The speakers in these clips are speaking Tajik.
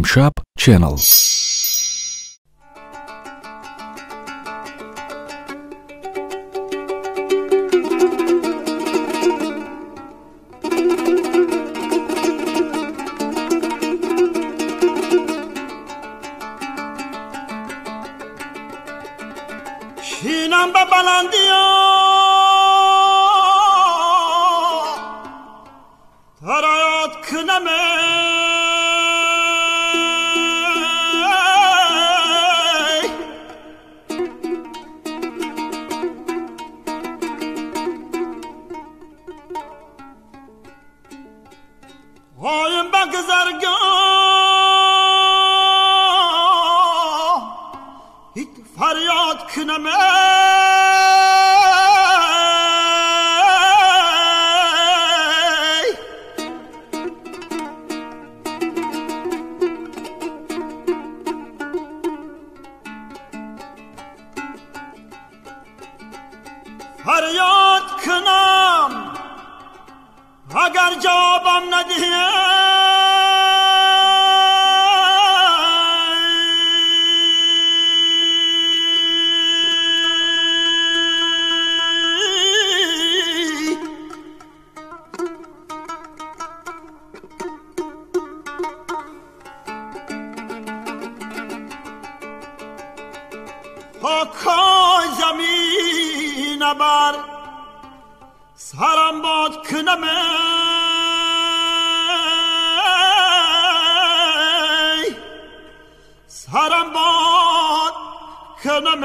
Imshab Channel. شینم به بلندی فریاد کنم آیم به گذرگاه هیچ فریاد کنم فریاد کنم اگر جوابم ندهی خاکای زمین بر سرم باد کنم سرم باد کنم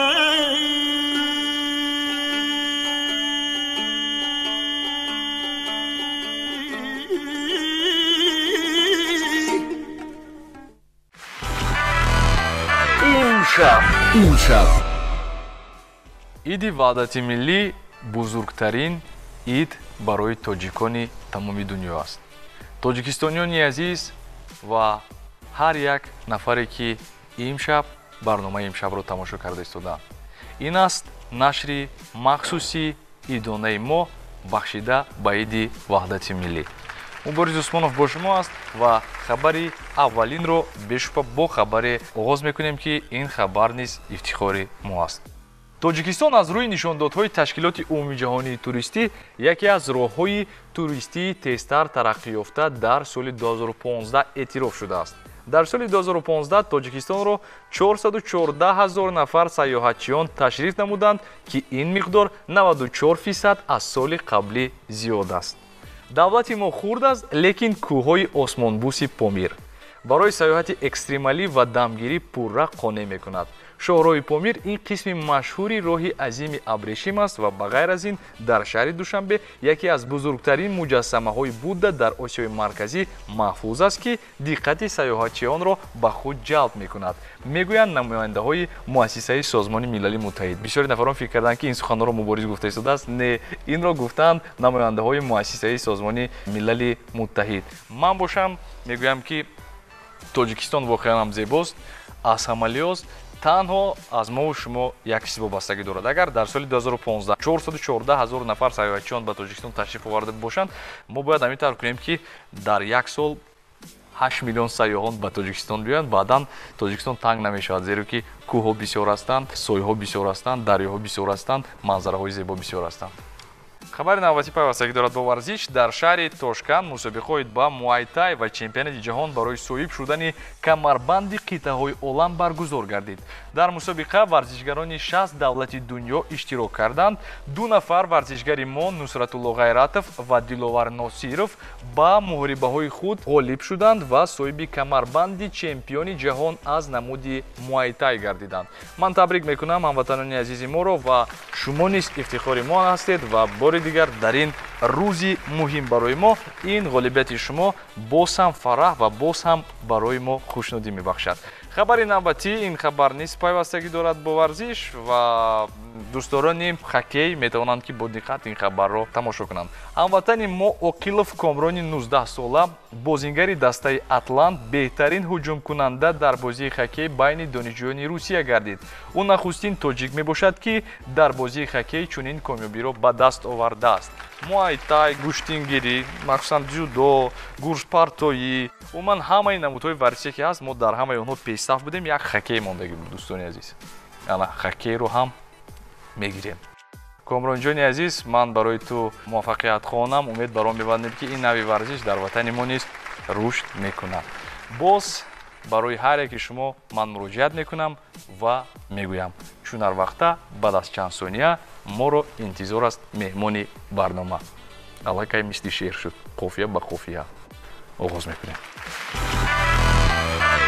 Имшаб, имшаб. Иди Ваҳдати миллӣ бузургтарин ид барои тоҷикони тамоми дунё аст. Тоҷикистониёни азиз ва ҳар як нафаре, ки имшаб барномаи имшабро тамошо карда истодаанд. Ин аст нашри махсуси идонаи мо, бахшида ба иди Ваҳдати миллӣ. Мубориз Усмонов бо шумо аст ва хабари аввалинро бешубҳа бо хабаре оғоз мекунем, ки ин хабар низ ифтихори мо аст. Тоҷикистон аз рӯи нишондодҳои Ташкилоти Умумиҷаҳонии туристӣ яке аз роҳҳои туристии тезтар тараққиёфта дар соли 2015 эътироф шудааст. Дар соли 2015 Тоҷикистонро 414 ҳазор нафар сайёҳатчиён ташриф намуданд, ки ин миқдор 94% аз соли қаблӣ зиёд аст. Давлати мо хурд аст, лекин кӯҳҳои осмонбӯси Помир барои сайёҳати экстремалӣ ва дамгирӣ пурра қонеъ мекунад. Шоҳроҳи Помир ин қисми машҳури роҳи азими абрешим аст ва ба ғайр аз ин дар шаҳри Душанбе яке аз бузургтарин муҷассамаҳои Будда дар Осиёи Марказӣ маҳфуз аст, ки диққати сайёҳатчиёнро ба худ ҷалб мекунад, мегӯянд намояндаҳои муассисаи Созмони Милали Муттаҳид. Бисёри нафарон фикр карданд, ки ин суханҳоро Мубориз гуфта истодааст. Не, инро гуфтанд намояндаҳои муассисаи Созмони Милали Муттаҳид. Ман бошам мегӯям, ки Тоҷикистон воқеан ҳам зебост, аз ҳама лиҳоз танҳо аз мову шумо як чиз вобастагӣ дорад. Агар дар соли 2015 414 ҳазор нафар сайёҳатчиён ба Тоҷикистон ташриф оварда бошанд, мо бояд ҳамин тавр кунем, ки дар як сол 8 миллион сайёҳон ба Тоҷикистон биёянд. Баъдан Тоҷикистон танг намешавад, зеро ки кӯҳҳо бисёр ҳастанд, сойҳо бисёр ҳастанд, дарёҳо бисёр ҳастанд, манзараҳои зебо бисёр ҳастанд. Хабари навбатӣ пайвастагӣ дорад бо варзиш. Дар шаҳри Тошканд мусобиқаҳои ба муайтай ва чемпионати ҷаҳон барои соҳиб шудани камарбанди қитъаҳои олам баргузор гардид. Дар мусобиқа варзишгарони 60 давлати дунё иштирок карданд. Ду нафар варзишгари мо, Нусратулло Ғайратов ва Диловар Носиров, ба муҳорибаҳои худ ғолиб шуданд ва соҳиби камарбанди чемпиони ҷаҳон аз намуди муайтай гардиданд. Ман табрик мекунам ҳамватанони азизи моро ва шумо низ ифтихори мо ҳастед ва бори дигар дар ин рӯзи муҳим барои мо ин ғолибияти шумо боз ҳам фараҳ ва боз ҳам барои мо хушнудӣ мебахшад. Хабари навбатӣ, ин хабар низ пайвастагӣ дорад бо варзиш ва Дӯстдорони хоккей метавонанд, ки бо диққат ин хабарро тамошо кунанд. Ҳамватани мо Оқилов Комрони 19-сола, бозингари дастаи Атлант, беҳтарин ҳуҷумкунанда дар бозии хоккей байни донишҷӯёни Русия гардид. Ӯ нахустин тоҷик мебошад, ки дар бозии хоккей чунин комёбиро ба даст овардааст. Муайтай, гӯштингирӣ, махсусан ҷудо, гурзпартоӣ, умуман ҳамаи намудҳои варзише ки ҳаст, мо дар ҳамаи онҳо пешсаф будем, як хоккей мондагӣ буд, дӯстони азиз. Ана хоккейро ҳам мегирем. Комронҷони азиз, ман барои ту муваффақият хоҳонам. Умед бар он мебандем, ки ин нави варзиш дар ватани мо низ рушд мекунад. Боз барои ҳар яки шумо ман муроҷиат мекунам ва мегӯям, чун ҳар вақта баъд аз чанд сония моро интизор аст меҳмони барнома. Аллакай мисли шеър шуд, қофия ба қофия. Оғоз мекунем.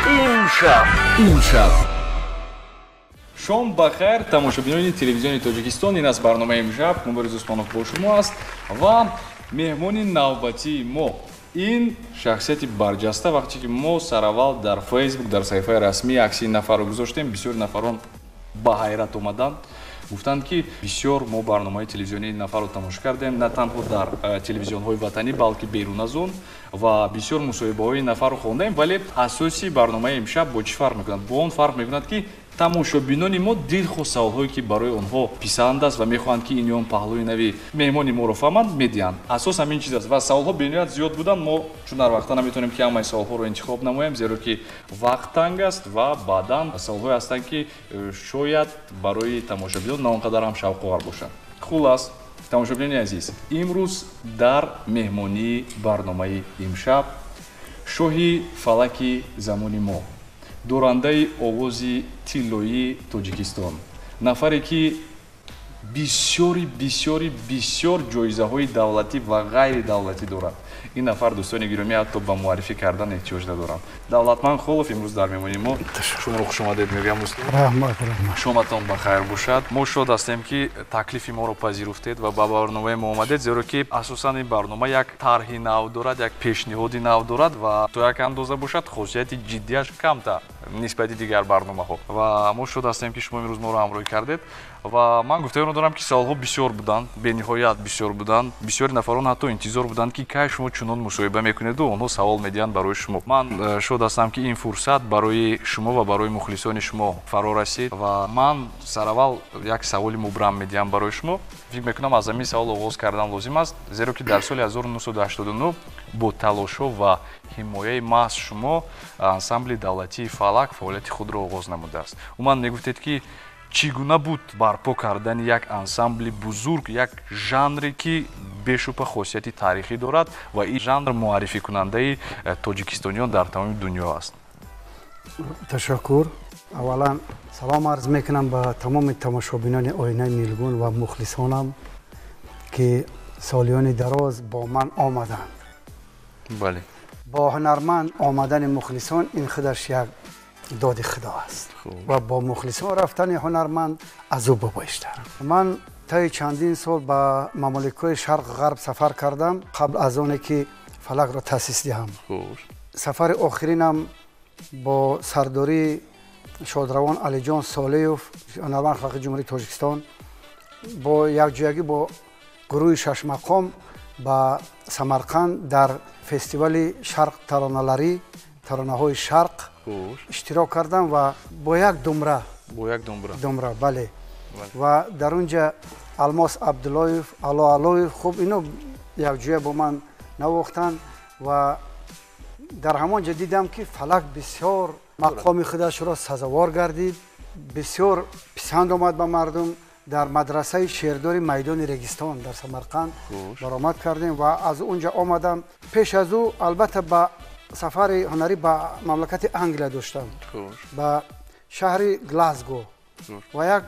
Имшаб, имшаб. Шом ба хайр, тамошобинони телевизиони Тоҷикистон. Ин аст барномаи Имшаб. Мубориз Усмонов бо шумо аст ва меҳмони навбатии мо ин шахсияти барҷаста. Вақте ки мо сараввал дар Фейсбук, дар саҳифаи расмии акси ин нафарро гузоштем, бисёр нафарон ба ҳайрат омаданд, гуфтанд, ки бисёр мо барномаи телевизионии ин нафарро тамошо кардем, на танҳо дар телевизионҳои ватанӣ, балки берун аз он, ва бисёр мусоҳибаҳои ин нафарро хондаем. Вале асоси барномаи имшаб бо чӣ фарқ мекунад? Бо он фарқ мекунад, ки тамошобинони мо дилхоҳ саволҳое, ки барои онҳо писанд аст ва мехоҳанд, ки ин ё он паҳлӯи нави меҳмони моро фаҳманд, медиҳанд. Асос ҳамин чиз аст ва саволҳо бениҳоят зиёд буданд. Мо чун ҳар вақта наметавонем, ки ҳамаи саволҳоро интихоб намоем, зеро ки вақт танг аст ва баъдан саволҳое ҳастанд, ки шояд барои тамошобинон на он қадар ҳам шавқовар бошанд. Хулас, тамошобинони азиз, имрӯз дар меҳмонии барномаи имшаб шоҳи фалаки замони мо, дорандаи овози тиллоии Тоҷикистон, нафаре ки бисёри бисёри бисёр ҷоизаҳои давлатӣ ва ғайридавлатӣ дорад. Ин нафар, дӯстони гиромӣ, ҳатто ба муаррифӣ кардан эҳтиёҷ надорам. Давлатманд Холов имрӯз дар меҳмонии мо. Шуморо хушомадед мегӯям, устод. Раҳмат, раҳмат. Шоматон ба хайр бошад. Мо шод ҳастем, ки таклифи моро пазируфтед ва ба барномаи мо омадед, зеро ки асосан ин барнома як тарҳи нав дорад, як пешниҳоди нав дорад ва то як андоза бошад, хосияти ҷиддиаш камтар нисбати дигар барномаҳо. Ва мо шод ҳастем, ки шумо имрӯз моро ҳамроҳӣ кардед. Ва ман гуфтаеро дорам, ки саволҳо бисёр буданд, бениҳоят бисёр буданд. Бисёри нафарон ҳатто интизор буданд, ки кай шумо чунон мусоҳиба мекунеду онҳо савол медиҳанд барои шумо. Ман шод ҳастам, ки ин фурсат барои шумо ва барои мухлисони шумо фаро расид. Ва ман сараввал як саволи мубрам медиҳам барои шумо. Фикр мекунам, аз ҳамин савол оғоз кардан лозим аст, зеро ки дар соли 1989 бо талошҳо ва ҳимояи маҳз шумо ансамбли давлатии Фалак фаъолияти худро оғоз намудааст. Умуман мегуфтед, ки чӣ гуна буд барпо кардани як ансамбли бузург, як жанре, ки бешубҳа хосияти таърихӣ дорад ва ин жанр муаррификунандаи тоҷикистониён дар тамоми дунё аст? Ташаккур. Аввалан салом арз мекунам ба тамоми тамошобинони Оинаи Нилгун ва мухлисонам, ки солиёни дароз бо ман омаданд. Бо ҳунарманд омадани мухлисон ин худаш як доди Худо аст ва бо мухлисон рафтани ҳунарманд аз ӯ бобоиштар. Ман таи чандин сол ба мамоликҳои шарқ, ғарб сафар кардам қабл аз оне ки Фалакро таъсис диҳам. Сафари охиринам бо сардории шодравон Алиҷон Солеев, ҳунарманд халқи Ҷумҳурии Тоҷикистон, бо якҷоягӣ бо гурӯҳи шашмақом ба Самарқанд дар фестивали шарқ тароналарӣ, таронаҳои шарқ иштирок кардам ва бо як думра. Бо як думбра. Думра, бале. Ва дар он ҷа Алмос Абдуллоев, Ало Алоев, хуб, ино якҷоя бо ман навохтанд ва дар ҳамон ҷа дидам, ки Фалак бисёр мақоми худашро сазовор гардид, бисёр писанд омад ба мардум. Дар мадрасаи шеърдори майдони Регистон дар Самарқанд баромад кардем ва аз он ҷа омадам. Пеш аз ӯ албатта ба сафари ҳунарӣ ба мамлакати Англия доштам, ба шаҳри Глазго, ва як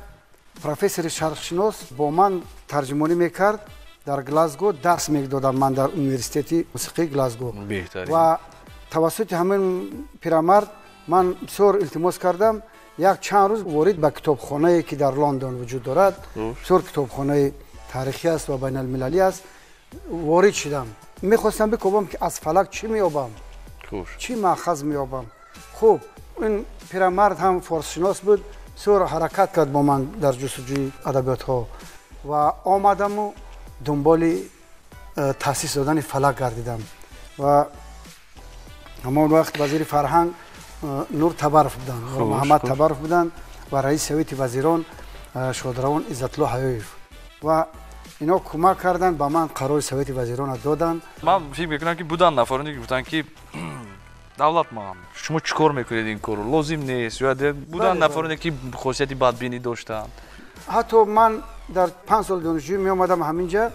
профессори шарқшинос бо ман тарҷумонӣ мекард. Дар Глазго дарс медодам ман дар университети мусиқии Глазго. Ва тавассути ҳамин пирамард ман бисёр илтимос кардам, як чанд рӯз ворид ба китобхонае, ки дар Лондон вуҷуд дорад, бисёр китобхонаи таърихӣ аст ва байналмилалӣ аст, ворид шудам. Мехостам бикобам, ки аз Фалак чӣ меёбам, чӣ маъхаз меёбам. Хуб, ин пирамард ҳам форсшинос буд, бисёр ҳаракат кард бо ман дар ҷустуҷӯи адабиётҳо ва омадаму дунболи таъсис додани фалак гардидам ва ҳамон вақт вазири фарҳанг Нур Табаров буданд, Муҳаммад Табаров буданд ва раиси Совети вазирон шодравон Иззатулло Ҳаёев ва ино кӯмак карданд, ба ман қарори Совети вазиронро доданд. Ман фикр мекунам, ки буданд нафароне, ки гуфтанд, ки Давлатманд, шумо чӣ кор мекунед, ин корро лозим нест, ё буданд нафароне, ки хосияти бадбинӣ доштанд? Ҳатто ман дар 5 сол донишҷӯӣ меомадам ҳаминҷа,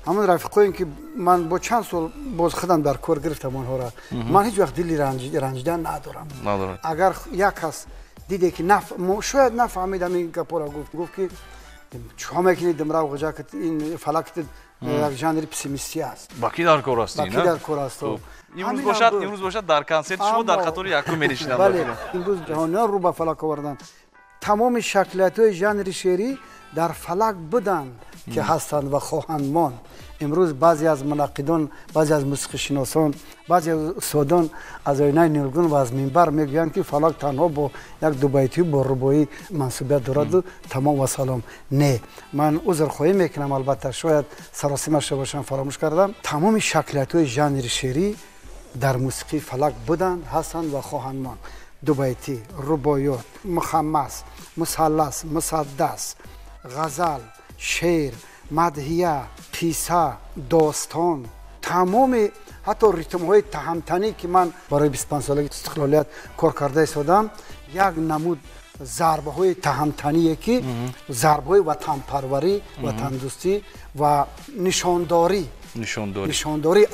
ҳамон рафиқое, ки ман бо чанд сол боз худам дар кор гирифтам онҳоро, ман ҳеҷ вақт дили ранҷидан надорам. Агар як кас диде, ки шояд нафаҳмид ҳамин гапҳоро, гуфт ки чиҳо мекунӣ, димрав ғуҷа, ин фалак як жанри пессимистӣ аст. Ба ки дар кор ҳастӣ? Ба ки дар кор аст? Имрӯз бошад, дар консерти шумо дар қатори якум менишинанд. Бале, имрӯз ҷаҳониён рӯ ба фалак оварданд. Тамоми шаклиятҳои жанри шеърӣ дар фалак буданд, ки ҳастанд ва хоҳанд монд. Имрӯз баъзе аз мунаққидон, баъзе аз мусиқишиносон, баъзе аз устодон аз оинаи нилгун ва аз минбар мегӯянд, ки фалак танҳо бо як дубайтӣ, бо рубоӣ мансубият дораду тамом ва салом. Не, ман узрхоҳӣ мекунам, албатта шояд саросима шуда бошам, фаромӯш кардам. Тамоми шаклиятҳои жанри шеърӣ дар мусиқии фалак буданд, ҳастанд ва хоҳанд монд. Дубайтӣ, рубоёт, мухаммас, мусаллас, мусаддас, ғазал, шеър, мадҳия, қисса, достон, тамоми ҳатто ритмҳои таҳамтанӣ, ки ман барои 25-солаги истиқлолият кор карда истодам, як намуд зарбаҳои таҳамтание, ки зарбаҳои ватанпарварӣ, ватандӯстӣ ва нишондорӣ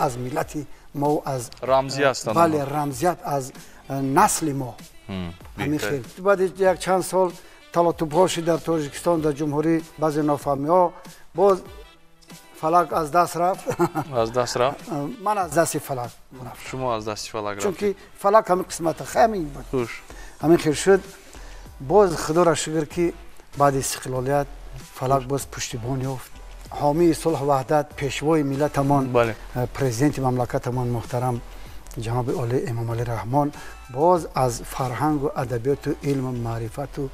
аз миллати мо, аз рамзӣ ҳастанд. Бале, рамзият аз насли мо. Ҳамин хел. Баъди як чанд сол талотубҳо шуд дар Тоҷикистон, дар ҷумҳурӣ, баъзе нофаҳмиҳо, боз фалак аз даст рафт. Аз даст рафт? Ман аз дасти фалак рафтам. Шумо аз дасти фалак рафтед? Чунки фалак ҳамин қисмата ҳамин буд. Ҳамин хел шуд. Боз худоро шукр, ки баъди истиқлолият фалак боз пуштибон ёфт. Ҳомии сулҳ ваҳдат, пешвои миллатамон, президенти мамлакатамон муҳтарам ҷаноби олӣ Эмомалӣ Раҳмон боз аз фарҳангу адабиёту илму маърифату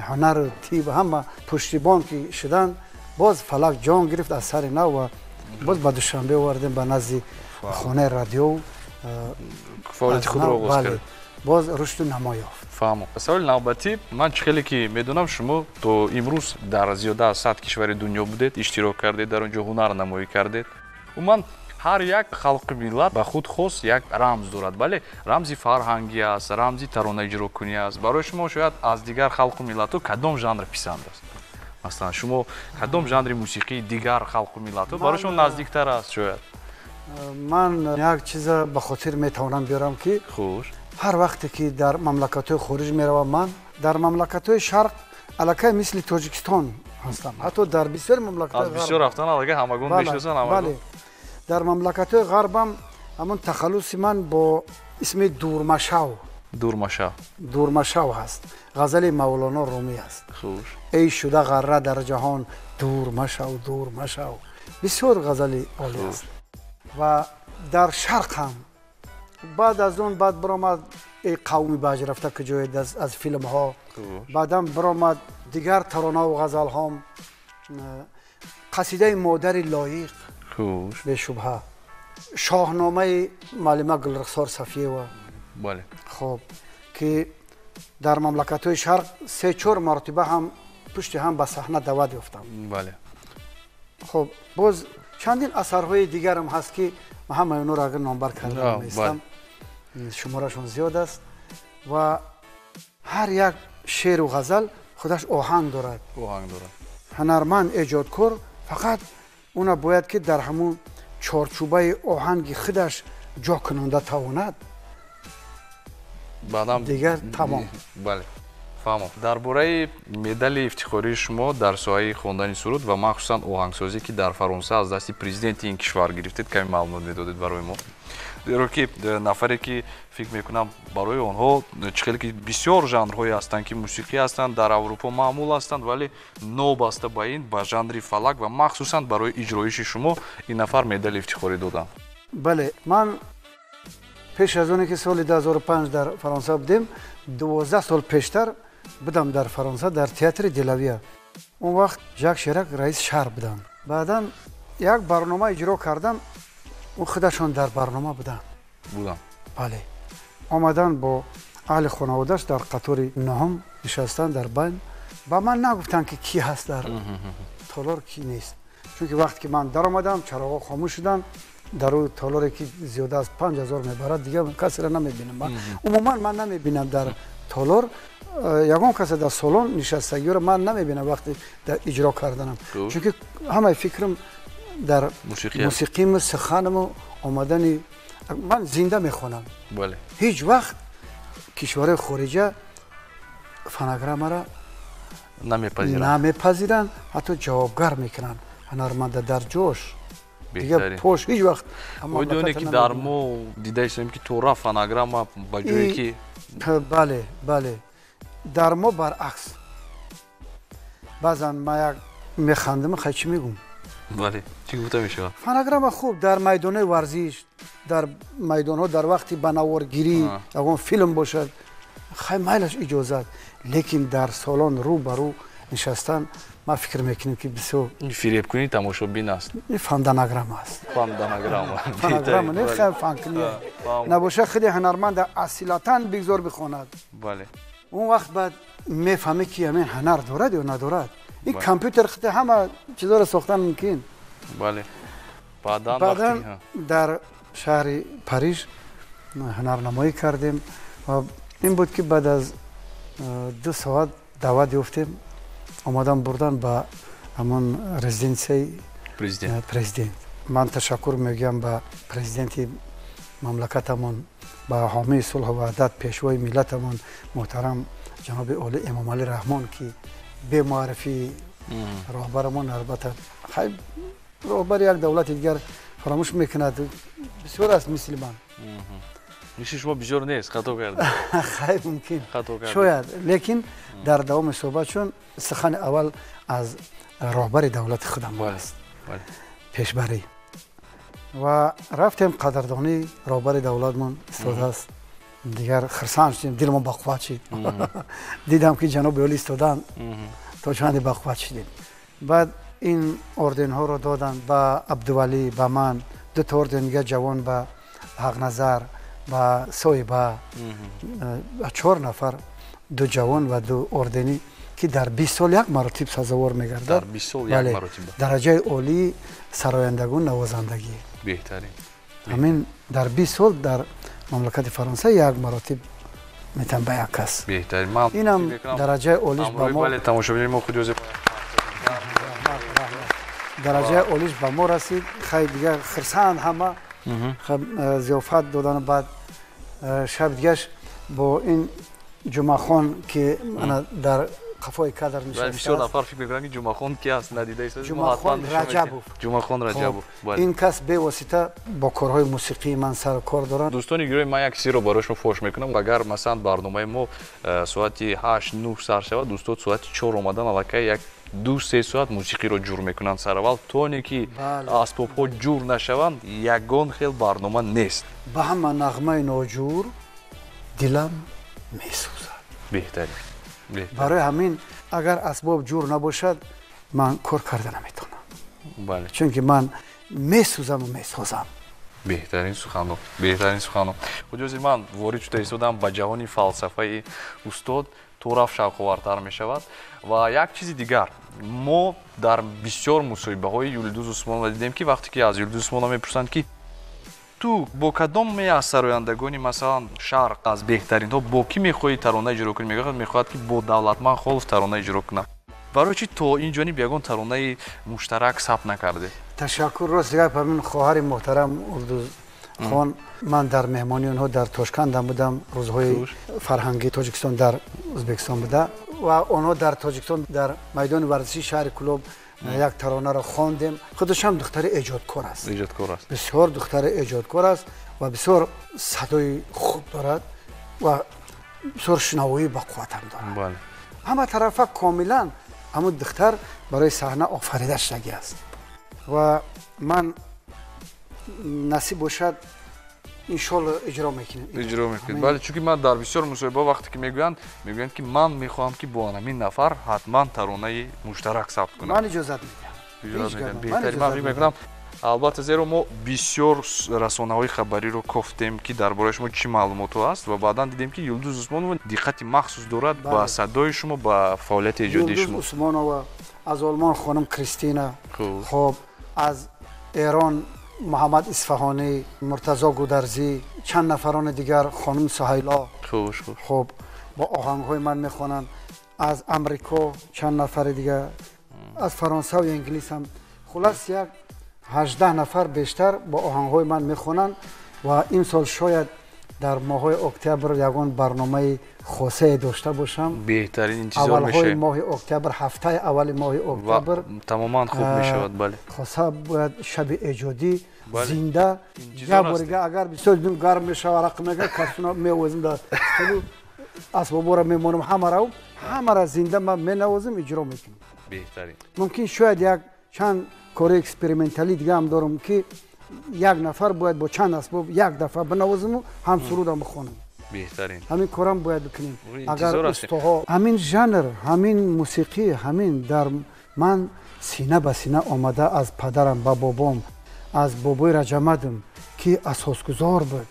ҳунару тиб ҳама пуштибон ки шуданд, боз фалак ҷон гирифт аз сари нав ва боз ба Душанбе овардем, ба назди хонаи радио фаъолияти худро оғоз кард, боз рушду намо ёфт. Фаҳмам. Саволи навбатӣ: ман чӣ хеле ки медонам, шумо то имрӯз дар зиёда аз 100 кишвари дунё будед, иштирок кардед, дар он ҷо ҳунарнамоӣ кардед. Умуман ҳар як халқи миллат ба худ хос як рамз дорад. Бале, рамзи фарҳангӣ аст, рамзи таронаиҷрокунӣ аст. Барои шумо шояд аз дигар халқу миллатҳо кадом жанр писанд аст? Масалан, шумо кадом жанри мусиқии дигар халқу миллатҳо барои шумо наздиктар аст шояд? Ман як чиза ба хотир метавонам биёрам, ки ҳар вақте ки дар мамлакатҳои хориҷ меравам, ман дар мамлакатҳои шарқ аллакай мисли Тоҷикистон ҳастам, ҳатто дар бисёри мамлакатҳои аз бисёр рафтан аллакай ҳамагон мешиносанд, ҳамагон. Бале, дар мамлакатҳои ғарбам ҳамон тахаллуси ман бо исми Дурмашав, Дурмашав, Дурмашав ҳаст. Ғазали Мавлоно Румӣ аст. Эй шуда ғарра дар ҷаҳон, дур машав, дур машав. Бисёр ғазали олӣ аст. Ва дар шарқ ҳам баъд аз он баъд баромад эй қавми баҷ рафта куҷоед аз филмҳо, баъдан баромад дигар таронаву ғазалҳом, қасидаи модари лоиқ, бешубҳа, шоҳномаи муаллима Гулрухсор Сафиева, хоб, ки дар мамлакатҳои шарқ 3-4 маротиба ҳам пушти ҳам ба саҳна даъват ёфтам. Хоб, боз чандин асарҳои дигарам ҳаст, ки ман ҳамаи онҳоро агар номбар карда меистам, шуморашон зиёд аст. Ва ҳар як шеъру ғазал худаш оҳанг дорад. Оҳанг дорад. Ҳунарманд, эҷодкор фақат уна бояд, ки дар ҳамун чорчӯбаи оҳанги худаш ҷо кунонда тавонад. Баъдам дигар тамом. Бале, фаҳмам. Дар бораи медали ифтихории шумо дар соҳаи хондани суруд ва махсусан оҳангсозӣ, ки дар Фаронса аз дасти президенти ин кишвар гирифтед, каме маълумот медодед барои мо. Зеро ки нафаре, ки фикр мекунам, барои онҳо чӣ хеле ки бисёр жанрҳое ҳастанд, ки мусиқӣ ҳастанд, дар Аврупо маъмул ҳастанд, вале нобаста ба ин, ба жанри фалак ва махсусан барои иҷроиши шумо ин нафар медали ифтихорӣ доданд. Бале, ман пеш аз оне ки соли 2005 дар Фаронса будем, 12 сол пештар Будам дар Фаронса, дар театри Делавия. Он вақт Жак Ширак раис шаҳр буданд. Баъдан як барнома иҷро кардам, ӯ худашон дар барнома буданд. Будам. Бале. Омадан бо аҳли хонаводааш дар қатори нӯҳум нишастанд дар байн. Ба ман нагуфтанд, ки кӣ ҳаст дар толор, кӣ нест. Чунки вақте ки ман даромадам, чароғҳо хомӯш шуданд. Дар ӯ толоре ки зиёда аз 5000 мебарад, дигар касеро намебинам. Умуман ман намебинам дар толор ягон касе дар салон нишастагиро ман намебинам вақте дар иҷро карданам. Чунки ҳамаи фикрам дар мусиқим, суханаму омадани ман зинда мехонам. Ҳеҷ вақт кишварҳои хориҷа фонограммаро намепазиранд, ҳатто ҷавобгар мекунанд ҳунарманда дар ҷош. Дигар пош ҳеҷ вақт. Медонед ки дар мо дида истем ки тора фонограмма ба ҷое ки бале, бале. Дар мо баръакс. Баъзан ман як механдам, хай чӣ мегӯм? Бале, чӣ гуфта мешавад? Фонограмма хуб дар майдонҳои варзиш, дар майдонҳо дар вақти ба наворгирӣ ягон филм бошад, хай майлаш иҷозат, лекин дар салон рӯ ба рӯ нишастан ман фикр мекунам ки бисёр фиребкунии тамошобин аст. Ин фанданаграмма аст. Фанданаграмма. Фонограмма не, хай фанкунӣ. Набошад худи ҳунарманда асилатан бигзор бихонад. Бале. Он вақт баъд мефаҳмӣ ки ҳамин ҳунар дорад ё надорад. Ин компютер худи ҳама чизоро сохтан мумкин. Бале. Баъдан дар шаҳри Париж ҳунарнамоӣ кардем ва ин буд ки баъд аз 2 соат даъват ёфтем, омадан бурдан ба ҳамон резиденсияи президент. Ман ташаккур мегӯям ба президенти мамлакатамон, ба ҳомии сулҳу ваҳдат, пешвои миллатамон муҳтарам ҷаноби олӣ Эмомалӣ Раҳмон, ки бемуаррифии роҳбарамон, албатта хай роҳбари як давлати дигар фаромӯш мекунад, бисёр аст мисли ман. Мисли шумо бисёр нест, хато кардед. Хай мумкин, шояд, лекин дар давоми суҳбат, чун сухани аввал аз роҳбари давлати худам аст, пешбарӣ. Ва рафтем қадрдонии роҳбари давлатмон истодааст. Дигар хурсанд шудем, дилмон бақувват шид. Дидам ки ҷаноби олӣ истоданд, то чанде бақувват шудем. Баъд ин орденҳоро доданд ба Абдувалӣ, ба ман, 2 та орден дига ҷавон ба Ҳақназар, ба Соиба, 4 нафар, 2 ҷавон ва 2 орденӣ ки дар 20 сол як маротиб сазовор мегардад. Дар 20 сол як маротиб. Дараҷаи олии сарояндагон навозандагӣ. Беҳтарин. Ҳамин дар 20 сол дар мамлакати Фаронса як маротиб метавон ба як кас. Беҳтарин. Инам дараҷаи олиш ба мо. Бале, тамошобинони мо худи ҳозир дараҷаи олиш ба мо расид. Хай дигар хурсанд ҳама зиёфат додан. Баъд шаб дигаш бо ин Ҷумъахон ки дар қафои кадр нишастааст. Бисёр нафар фикр мекунанд ки Ҷумъахон ки аст, надида истодааст. Ҷумъахон Раҷабов. Ҷумъахон Раҷабов. Ин кас бевосита бо корҳои мусиқии ман сару кор дорад. Дӯстони гиромӣ, ман як сирро барои шумо фош мекунам. Агар масалан барномаи мо соати 8-9 сар шавад, устод соати 4 омадан аллакай як 2-3 соат мусиқиро ҷур мекунанд сараввал, то оне ки асбобҳо ҷур нашаванд, ягон хел барнома нест. Ба ҳама нағмаи ноҷур дилам месӯзад. Беҳтарин. Барои ҳамин агар асбоб ҷур набошад, ман кор карда наметавонам. Бале. Чунки ман месӯзаму месозам. Беҳтарин сухано, беҳтарин сухано. Худи ҳозир ман ворид шуда истодам ба ҷаҳони фалсафаи устод, тораф шавқовартар мешавад. Ва як чизи дигар, мо дар бисёр мусоҳибаҳои Юлдуз Усмонова дидем ки вақте ки аз Юлдуз Усмонова мепурсанд ки ту бо кадоме аз сарояндагони масалан шарқ аз беҳтаринҳо бо кӣ мехоҳӣ тарона иҷро кунӣ, мегӯяд мехоҳад ки бо Давлатман Холов тарона иҷро кунам. Барои чӣ то ин ҷониб ягон таронаи муштарак сабт накардед? Ташаккур. Рост гап, ҳамин хоҳари муҳтарам Улдуз хон, ман дар меҳмонии онҳо дар Тошкандам будам, рӯзҳои фарҳангии Тоҷикистон дар Ӯзбекистон буда ва онҳо дар Тоҷикистон дар майдони варзишии шаҳри Кӯлоб як таронаро хондем. Худашам духтари эҷодкор аст. Эҷодкор аст. Бисёр духтари эҷодкор аст ва бисёр садои хуб дорад ва бисёр шунавоии бақувватам дорад. Бале. Ҳама тарафа комилан ҳамун духтар барои саҳна офарида шудагӣ аст. Ва ман насиб бошад Иншоалло иҷро мекунем. Иҷро мекунем. Бале, чунки ман дар бисёр мусоҳиба вақте ки мегӯянд ки ман мехоҳам ки бо ҳамин нафар ҳатман таронаи муштарак сабт кунам. Ман иҷозат медиҳам. Иҷозат медиҳам. Беҳтарин, ман фикр мекунам. Албатта, зеро мо бисёр расонаҳои хабариро кофтем ки дар бораи шумо чӣ маълумотҳо аст ва баъдан дидем ки Юлдуз Усмонова диққати махсус дорад ба садои шумо, ба фаъолияти эҷодии шумо. Юлдуз Усмонова, аз Олмон хонум Кристина, хоб, аз Эрон Муҳаммад Исфаҳонӣ, Муртазо Гударзӣ, чанд нафарони дигар, хонум Суҳайло. Хоб, бо оҳангҳои ман мехонанд. Аз Амрико чанд нафари дигар, аз Фаронса ва Инглис ҳам. Хулас як 18 нафар бештар бо оҳангҳои ман мехонанд ва имсол шояд дар моҳҳои октябр ягон барномаи хосае дошта бошам. Беҳтарин, интизор мешавем. Аввалҳои моҳи октябр, ҳафтаи аввали моҳи октябр тамоман хуб мешавад. Бале, хоса бояд шаби эҷодӣ зинда, як борига агар бисёр дидум гарм мешава, арақ мега, касуна меовозим дар асбобора мемонам, ҳамаро зинда ман менавозим, иҷро мекунам. Беҳтарин. Мумкин шояд як чанд кори эксперименталӣ дига ҳам дорам ки як нафар бояд бо чанд асбоб як дафъа бинавозиму ҳам сурудам бихонам. Беҳтарин. Ҳамин корам бояд бикунем. Агар устоҳо ҳамин жанр, ҳамин мусиқӣ, ҳамин дар ман сина ба сина омада аз падарам ба бобом, аз бобои Раҷамадам ки асосгузор буд.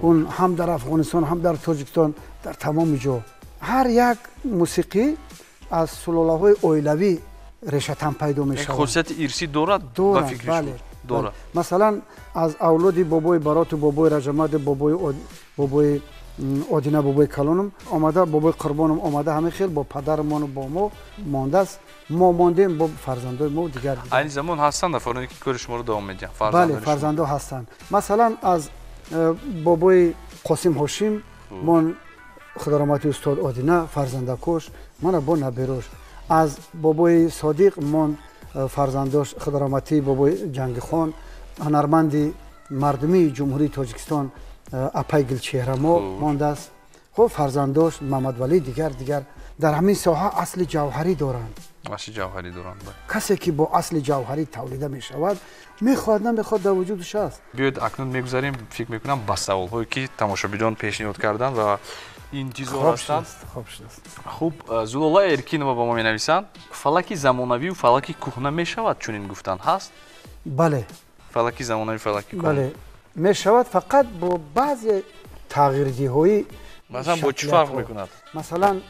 Он ҳам дар Афғонистон, ҳам дар Тоҷикистон, дар тамоми ҷо. Ҳар як мусиқӣ аз сулолаҳои оилавӣ решатан пайдо мешавад. Хусусияти ирсӣ дорад ба фикри шумо? Дорад. Масалан, аз авлоди бобои Бароту, бобои Раҷамаду, бобои Одина, бобои Калонум омада, бобои Қурбонум омада, ҳамин хел бо падарамону бо мо мондааст. Мо мондем бо фарзандои мо дигар. Айни замон ҳастанд нафароне ки кори шуморо давом медиҳанд? Бале, фарзандо ҳастанд. Масалан, аз бобои Қосим Ҳошим мон худораҳмати устод Одина фарзандакош, мана бо наберош. Аз бобои Содиқ мон фарзандош худораҳмати бобои Ҷангихон, ҳунарманди мардумии Ҷумҳурии Тоҷикистон апай Гулчеҳрамо мондааст. Хуб, фарзандош Мамадвалӣ, дигар дигар дар ҳамин соҳа асли ҷавҳарӣ доранд. Асли ҷавҳарӣ доранд. Касе ки бо асли ҷавҳарӣ тавлида мешавад, мехоҳад намехоҳад дар вуҷудаш аст. Биёед акнун мегузарем, фикр мекунам, ба саволҳое ки тамошобинон пешниҳод карданд ва интизор ҳастанд. Хуб, Зулола Эркинова ба мо менависанд: фалаки замонавию фалаки кӯҳна мешавад чунин гуфтан ҳаст? Бале. Фалаки замонавӣ, фалаки кӯҳна. Бале, мешавад, фақат бо баъзе тағйирдиҳои. Масалан, бо чӣ фарқ мекунад? Масалан,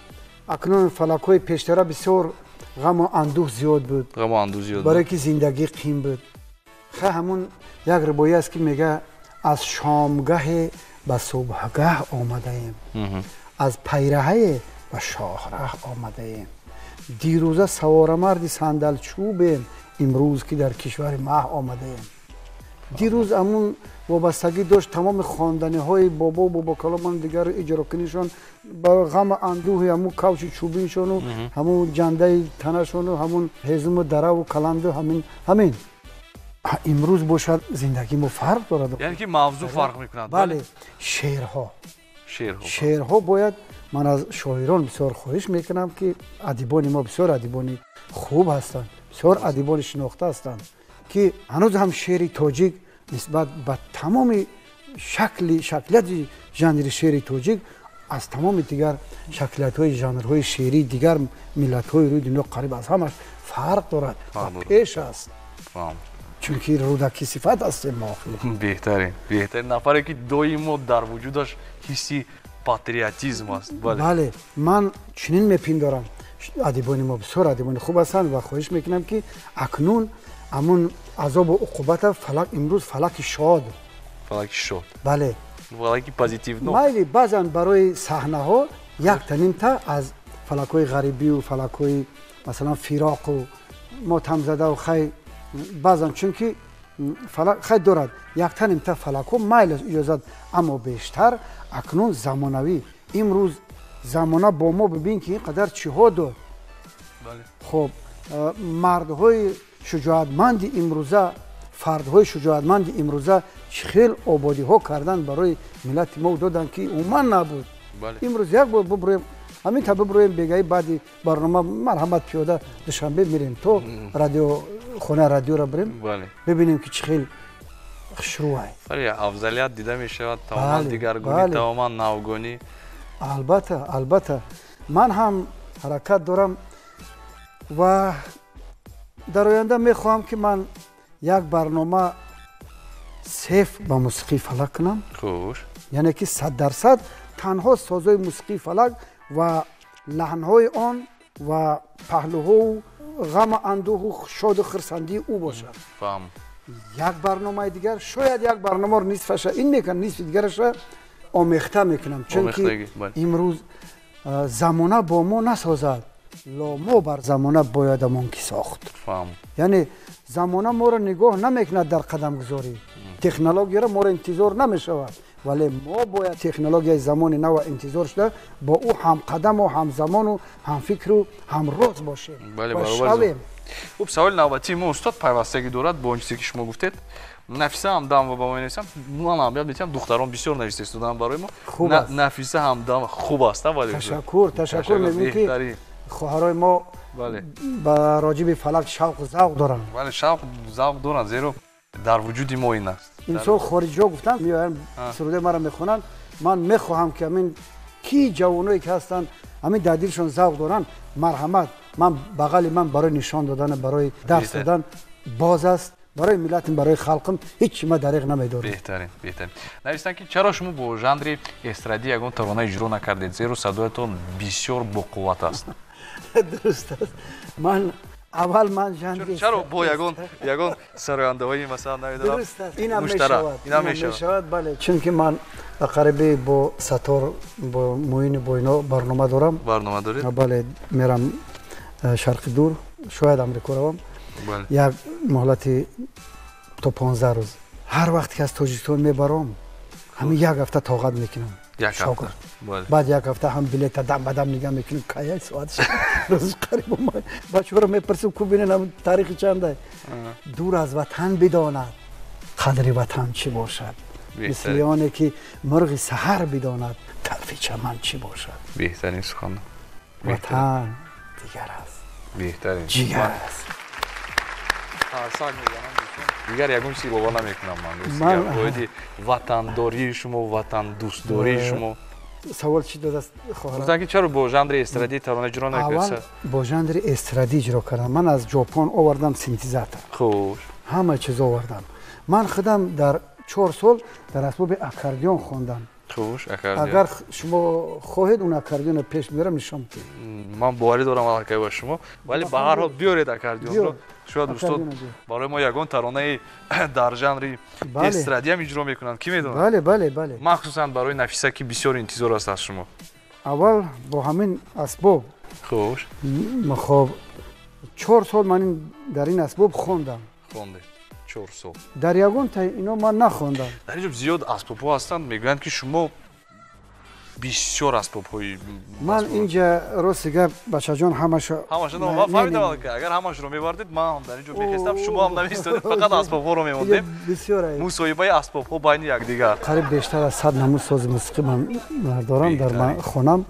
акнун фалакҳои пештара бисёр ғаму андӯҳ зиёд буд. Ғаму андӯҳ зиёд. Барое ки зиндагӣ қин буд. Ха, ҳамун як рибоя аст ки мега аз шомгаҳе ба субҳгаҳ омадаем, аз пайраҳае ба шоҳраҳ омадаем. Дирӯза саворамарди сандалчӯбем, имрӯз ки дар кишвари маҳ омадаем. Дирӯз ҳамун вобастагӣ дошт тамоми хонданиҳои бобо бобокаломон дигару иҷрокунишон ба ғаму андӯҳи ҳамун кавши чӯбиншону ҳамун ҷандаи танашону ҳамун ҳезуму дараву каланду ҳамин. Имрӯз бошад зиндагии мо фарқ дорад. Яъне ки мавзӯъ фарқ мекунад. Бале, шеърҳо. Шеърҳо бояд, ман аз шоирон бисёр хоҳиш мекунам ки адибони мо бисёр адибони хуб ҳастанд, бисёр адибони шинохта ҳастанд, ки ҳанӯз ҳам шеъри тоҷик нисбат ба тамоми шаклияти жанри шеъри тоҷик аз тамоми дигар шаклиятҳои жанрҳои шеърии дигар миллатҳои рӯи дунё қариб аз ҳамаш фарқ дорад ва пеш аст. Чунки рӯдакӣ сифат ҳастем мо. Беҳтарин, беҳтарин нафаре ки доимо дар вуҷудаш ҳисси патриотизм аст. Бале, ман чунин мепиндорам, адибони мо бисёр адибони хуб ҳастанд ва хоҳиш мекунам ки акнун ҳамун азобу уқубата фалак имрӯз фалаки шод. Фалаки шод. Бале. Фалаки позитивно. Майли баъзан барои саҳнаҳо якта нимта аз фалакҳои ғарибию фалакҳои масалан фироқу мотамзадаву хай баъзан чунки фалак хай дорад якта нимта фалакҳо майл иҷозат, аммо бештар акнун замонавӣ. Имрӯз замона бо мо бибин ки ин қадар чиҳо дод. Хоб, мардҳои шуҷоатманди имрӯза, фардҳои шуҷоатманди имрӯза чӣ хел ободиҳо кардан барои миллати мо доданд ки умуман набуд. Имрӯз як бор бубурем, ҳамин та бубуроем бегаи баъди барнома марҳамат пиёда Душанбе мирем то радио хона радиоро бирем, бибинем ки чӣ хел хушрӯай. Бале, афзалият дида мешавад, тамоман дигаргунӣ, тамоман навгонӣ. Албатта, албатта. Ман ҳам ҳаракат дорам ва дар оянда мехоҳам, ки ман як барнома сеф ба мусиқии Фалак кунам. Хуш. Яъне ки 100% танҳо созҳои мусиқии Фалак ва лаҳнҳои он ва паҳлӯҳоу ғаму андӯҳу шоду хурсандии ӯ бошад. Фаҳм. Як барномаи дигар, шояд як барномаро нисфаша ин мекунам, нисфи дигараша омехта мекунам, чунки имрӯз замона бо мо насозад, ло мо бар замона боядамон ки сохт. Фаҳм. Яъне замона моро нигоҳ намекунад дар қадамгузорӣ, технологияро моро интизор намешавад, вале мо бояд технологияи замони нава интизор шуда бо ӯ ҳамқадаму ҳамзамону ҳамфикру ҳамроз бошем ва шавем. Хуб, саволи навбатии мо, устод, пайвастагӣ дорад бо он чизе, ки шумо гуфтед. Нафиса Ҳамдамова ба мо менависам, ман аҳамият медиҳам, духтарон бисёр нависта истоданд барои мо. Нафиса Ҳамдамова хуб аст. Ташаккур, ташаккур. Мегӯем, ки хоҳарои мо ба роҷиби Фалак шавқу завқ доранд. Бале, шавқ завқ доранд, зеро дар вуҷуди мо ин аст. Инсон хориҷиҳо гуфтанд, меоянд, сурудаи маро мехонанд. Ман мехоҳам, ки ҳамин ки ҷавоное ки ҳастанд, ҳамин дар дилшон завқ доранд, марҳамат, ман бағали ман барои нишон додан, барои дарс додан боз аст. Барои миллатим, барои халқим ҳеҷ ма дариғ намедорам. Беҳтарин, беҳтарин. Навистанд, ки чаро шумо бо жанри эстрадӣ ягон тарона иҷро накардед, зеро садоятон бисёр боқувват аст. Дуруст аст. Ман аввал ман жанри чаро бо ягон сарояндаҳои, масалан, намедонам. Дуруст аст, инам мешавад, инам мешавад, бале, чунки ман қариби бо Сатор, бо Муини, бо ино барнома дорам. Барнома доред? Бале, мерам Шарқи Дур, шояд Амрико равам, як муҳлати то 15 рӯз. Ҳар вақте ки аз Тоҷикистон мебаром, ҳамин як ҳафта тоқат мекунам. Баъд як ҳафта ҳам билета дам ба дам нигаҳ мекунем, кая соат рӯз қариб омад. Бачаҳоро мепурсем, ку бинен, таърихи чанда. Дур аз ватан бидонад қадри ватан чӣ бошад, мисли оне ки мурғи саҳар бидонад тарфи чаман чӣ бошад. Беҳтарин сухан. Ватан дигар аст. Беҳтарин. Ҷигар аст. Қарсак мезанам, дигар ягон чиз илова намекунам. Ман оиди ватандории шумо, ватандӯстдории шумо. Савол чӣ додааст хоҳарам? Гуфтанд, ки чаро бо жанри эстрадӣ тарона иҷро накардед? Аввал бо жанри эстрадӣ иҷро кардам. Ман аз Ҷопон овардам синтезатор. Хуш. Ҳама чиз овардам. Ман худам дар 4 сол дар асбоби аккордеон хондам. Хуш, аккордеон. Агар шумо хоҳед, он аккордеонро пеш мебарам, нишон медиҳем. Ман боварӣ дорам аллакай ба шумо, вале ба ҳар ҳол биёред аккордеонро. Шояд устод барои мо ягон таронаи дар жанри эстрадиам иҷро мекунанд, кӣ медонад? Бале, бале, бале. Махсусан барои Нафиса, ки бисёр интизор аст аз шумо. Аввал бо ҳамин асбоб. Хуш. Хоб, 4 сол ман дар ин асбоб хондам. Хондед 4 сол. Дар ягон таи ино ман нахондам. Дар инҷо зиёд асбобҳо ҳастанд, мегӯянд, ки шумо бисёр асбобҳои Ман инҷа, рости гап, бачаҷон, ҳамаша Ҳамаша ман фаҳмидам, агар ҳамашро мебардед, ман ҳам дар инҷо мехестам, шумо ҳам намеистодед, фақат асбобҳоро мемондем. Бисёр. Мусоҳибаи асбобҳо байни якдигар. Қариб бештар аз 100 намуд сози мусиқӣ ман дорам дар хонам.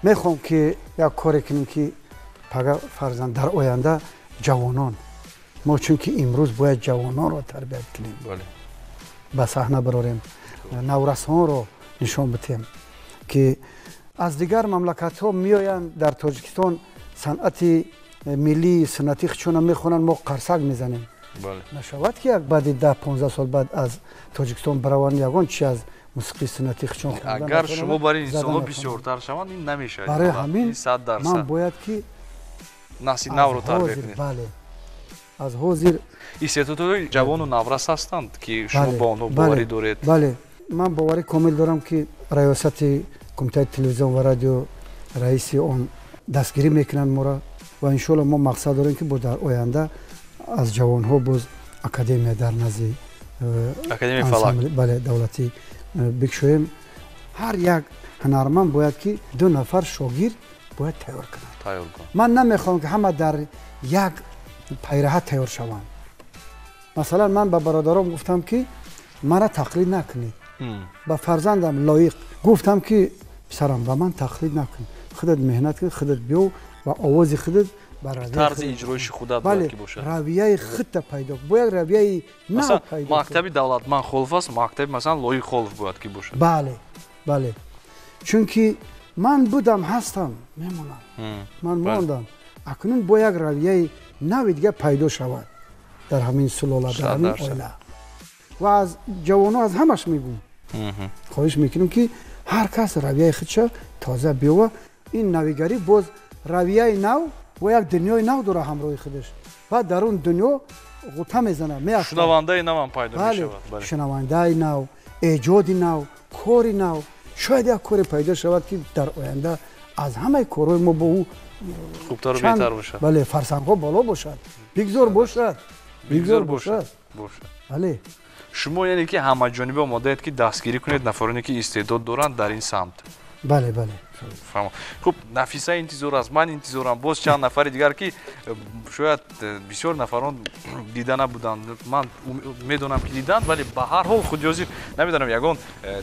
Мехоҳам, ки як коре кунем, ки пага фарзанд дар оянда ҷавонон мо, чунки имрӯз бояд ҷавононро тарбият кунем, ба саҳна барорем, наврасонро нишон бидиҳем, ки аз дигар мамлакатҳо меоянд дар Тоҷикистон, санъати миллии суннатӣ хичона мехонанд, мо қарсак мезанем. Нашавад, ки як баъди 10-15 сол баъд аз Тоҷикистон бараванд, ягон чи аз мусиқии суннатӣ хичон. Агар шумо барои инсонҳо бисёртар шаванд, ин намешавад. Барои ҳамин ман бояд ки насли навро тарбия кунед. Бале, аз ҳозир. Истеъдодҳои ҷавону наврас ҳастанд, ки шумо ба онҳо боварӣ доред? Бале, ман боварӣ комил дорам, ки раёсати Кумитаи телевизион ва радио, раиси он дастгирӣ мекунанд моро ва иншоалло мо мақсад дорем, ки бо дар оянда аз ҷавонҳо боз академия дар назди бале, давлатӣ бикушоем. Ҳар як ҳунарманд бояд ки ду нафар шогирд бояд тайёр кунад. Ман намехоҳам, ки ҳама дар як пайраҳа тайёр шаванд. Масалан, ман ба бародаром гуфтам, ки мара тақлид накунед. Ба фарзандам Лоиқ гуфтам, ки писарам, ба ман тақлид накун, худат меҳнат кун, худат биё ва овози худат тарзи иҷроиши худат бояд ки бошад. Равияи худта пайдо, бояд равияи нав пайдо. Мактаби Давлатман Холов аст, мактаби масалан Лоиқ Холов бояд ки бошад. Бале, бале. Чунки ман будам, ҳастам, мемонам. Ман мондам. Акнун бо як равияи нави дигар пайдо шавад дар ҳамин сулола, дар ҳамин оила. Ва аз ҷавонҳо аз ҳамаш мегӯм. Хоҳиш мекунем ки ҳар кас равияи худша тоза биёва. Ин навигарӣ боз равияи нав бо як дунёи нав дора ҳамроҳи худаш. Баъд дар он дунё ғута мезанад, меафтад. Шунавандаи навам пайдо мешавад. Шунавандаи нав, эҷоди нав, кори нав. Шояд як коре пайдо шавад ки дар оянда аз ҳамаи корҳои мо бо ӯ хубтару беҳтар бошад. Бале, фарсангҳо боло бошад. Бигзор бошад. Бигзор бошад. Бале. Шумо яъне ки ҳамаҷониба омодаед ки дастгирӣ кунед нафароне ки истеъдод доранд дар ин самт. Бале, бале. Фаҳмам. Хуб, Нафиса интизор аст, ман интизорам, боз чанд нафари дигар ки шояд бисёр нафарон дида набуданд. Ман медонам ки диданд, вале ба ҳар ҳол худёзир намедонам ягон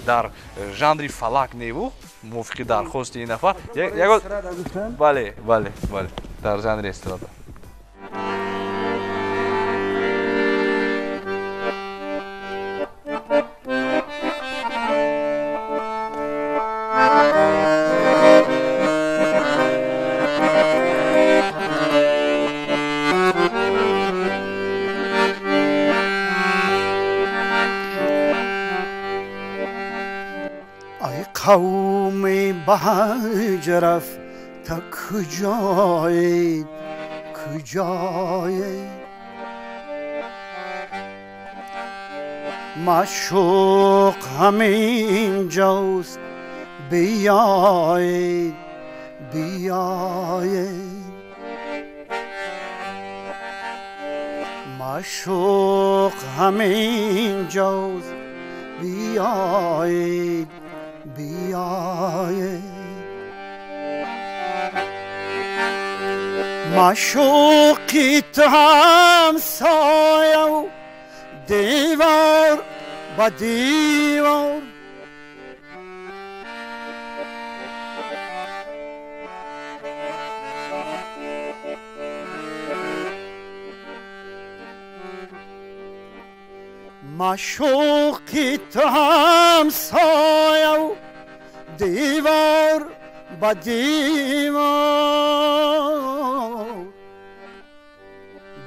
дар жанри фалак неву мувофиқи дархости ин нафар ягон. Бале, бале, бале, дар жанри эстрада. قوم به حج رفت کجایید کجایید معشوق همین جاست بیایید بیایید معشوق همین جاست بیایید بیایید معشوقی تو همسایه و دیوار با دیوار معشوقی تو همسایه و دیوار با دیوار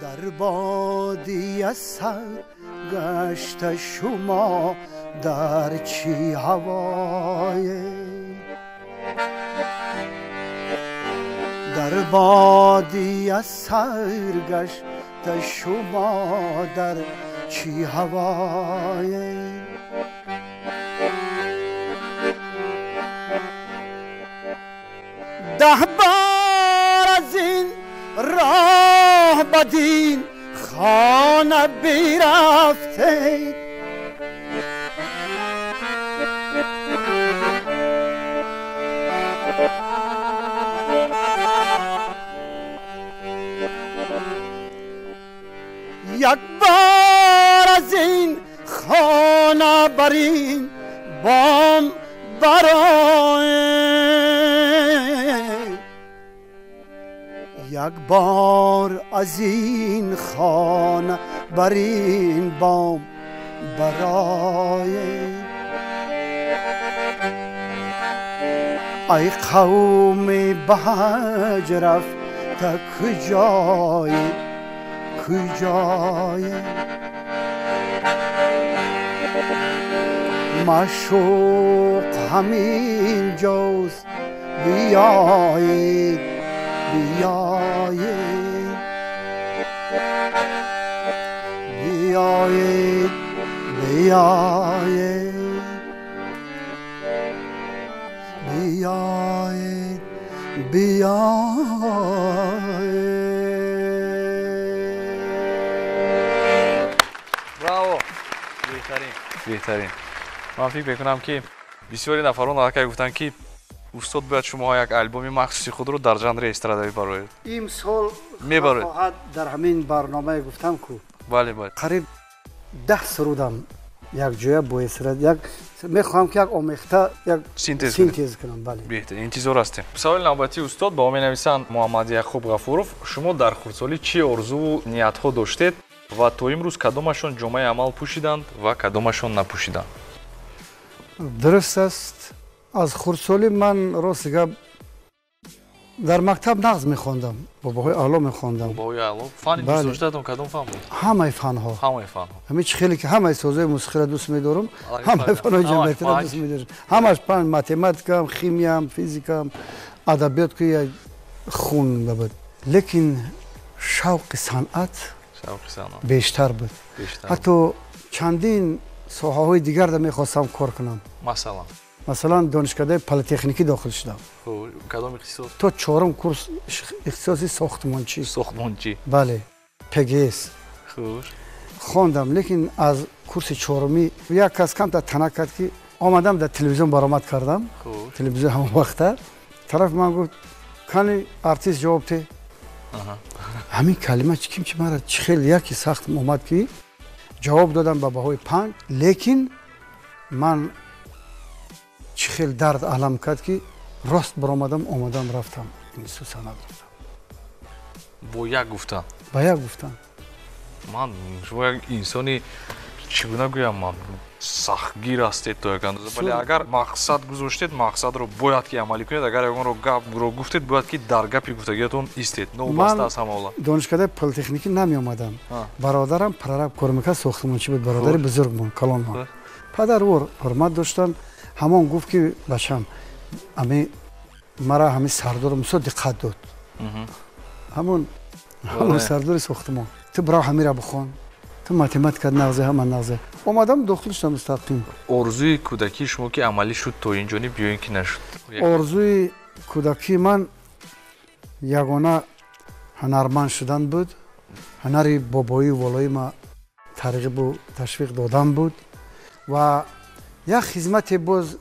در بادی سر گشت شما در چی هوای در بادی سر گشت شما در چی هوای ده بار از این راه بدین خانه بیرفته یک بار از این خانه برین بام برای یک بار از این خانه بر این بام برای ای قوم به حج رفت کجای کجای معشوق همین جاست بیایید بیایید بیایید بیایید بیایید بیایید. Браво! Беҳтарин, беҳтарин. Ман фикр мекунам ки бисёри нафарон аллакай гуфтанд ки устод бояд шумо як албоми махсуси худро дар жанри эстрадавӣ бароед. Имсол мебароед. Хоҳад дар ҳамин барномае гуфтам ку. Бале, бале. Қариб 10 сурудам якҷоя бо эстрада як Мехоҳам ки як омехта, як синтез кунам. Бале, беҳтар, интизор ҳастем. Саволи навбатӣ, устод, ба мо менависанд Муҳаммад Яқуб Ғафуров: шумо дар хурдсолӣ чӣ орзуву ниятҳо доштед ва то имрӯз кадомашон ҷомаи амал пӯшиданд ва кадомашон напӯшиданд? Дуруст аст. Аз хурдсолӣ ман, рости гап, дар мактаб нағз мехондам, бо баҳои аъло мехондам. Баҳои аъло. Фани дӯстдоштаатон кадом фан буд? Ҳамаи фанҳо. Ҳамаи фанҳо. Ҳамин чӣ хеле ки ҳамаи созҳои мусиқиро дӯст медорам, ҳамаи фанҳои ҷамъиятиро дӯст медорам. Ҳамаш фан, математикам, химиям, физикам, адабиёт ки як хун буд. Лекин шавқи санъат бештар буд. Ҳатто чандин соҳаҳои дигарда мехостам кор кунам. Масалан? Масалан, донишкадаи политехникӣ дохил шудам. Кадом ихтисос? То чорум курс ихтисоси сохтмончӣ. Сохтмончӣ. Бале, ПГС. Хуш. Хондам, лекин аз курси чорумӣ як кас камтар тана кард, ки омадам, дар телевизион баромад кардам. Телевизион ҳамон вақта. Тараф ман гуфт: кани артист, ҷавоб те. Ҳамин калима ким чи мара чӣ хел яке сахт омад, ки ҷавоб додам ба баҳои 5, лекин ман чӣ хел дард алам кард, ки рост баромадам, омадам, рафтам институт санъат рафтам. Бо як гуфтан? Ба як гуфтан. Ман шумо як инсони, чӣ гуна гӯям, ман сахтгир ҳастед то як андоза, вале агар мақсад гузоштед, мақсадро бояд ки амалӣ кунед. Агар ягонро гапро гуфтед, бояд ки дар гапи гуфтагиятон истед, новобаста аз ҳама ҳолат. Донишкадаи политехникӣ намеомадам. Бародарам прораб кор мекард, сохтмончӣ буд, бародари бузургмон, калонмон. Падар ӯро ҳурмат доштанд. Ҳамон гуфт ки бачам, ами мара ҳами сардор мусо диққат дод, ҳамон сардори сохтмон: ту бирав, ҳамира бихон, ту математика нағзе, ҳама нағзе. Омадам, дохил шудам мустақим. Орзуи кӯдакии шумо ки амалӣ шуд то ин ҷониб ё ин ки нашуд? Орзуи кӯдакии ман ягона ҳунарманд шудан буд. Ҳунари бобоию волои ма тарғибу ташвиқ додан буд ва як хизмате боз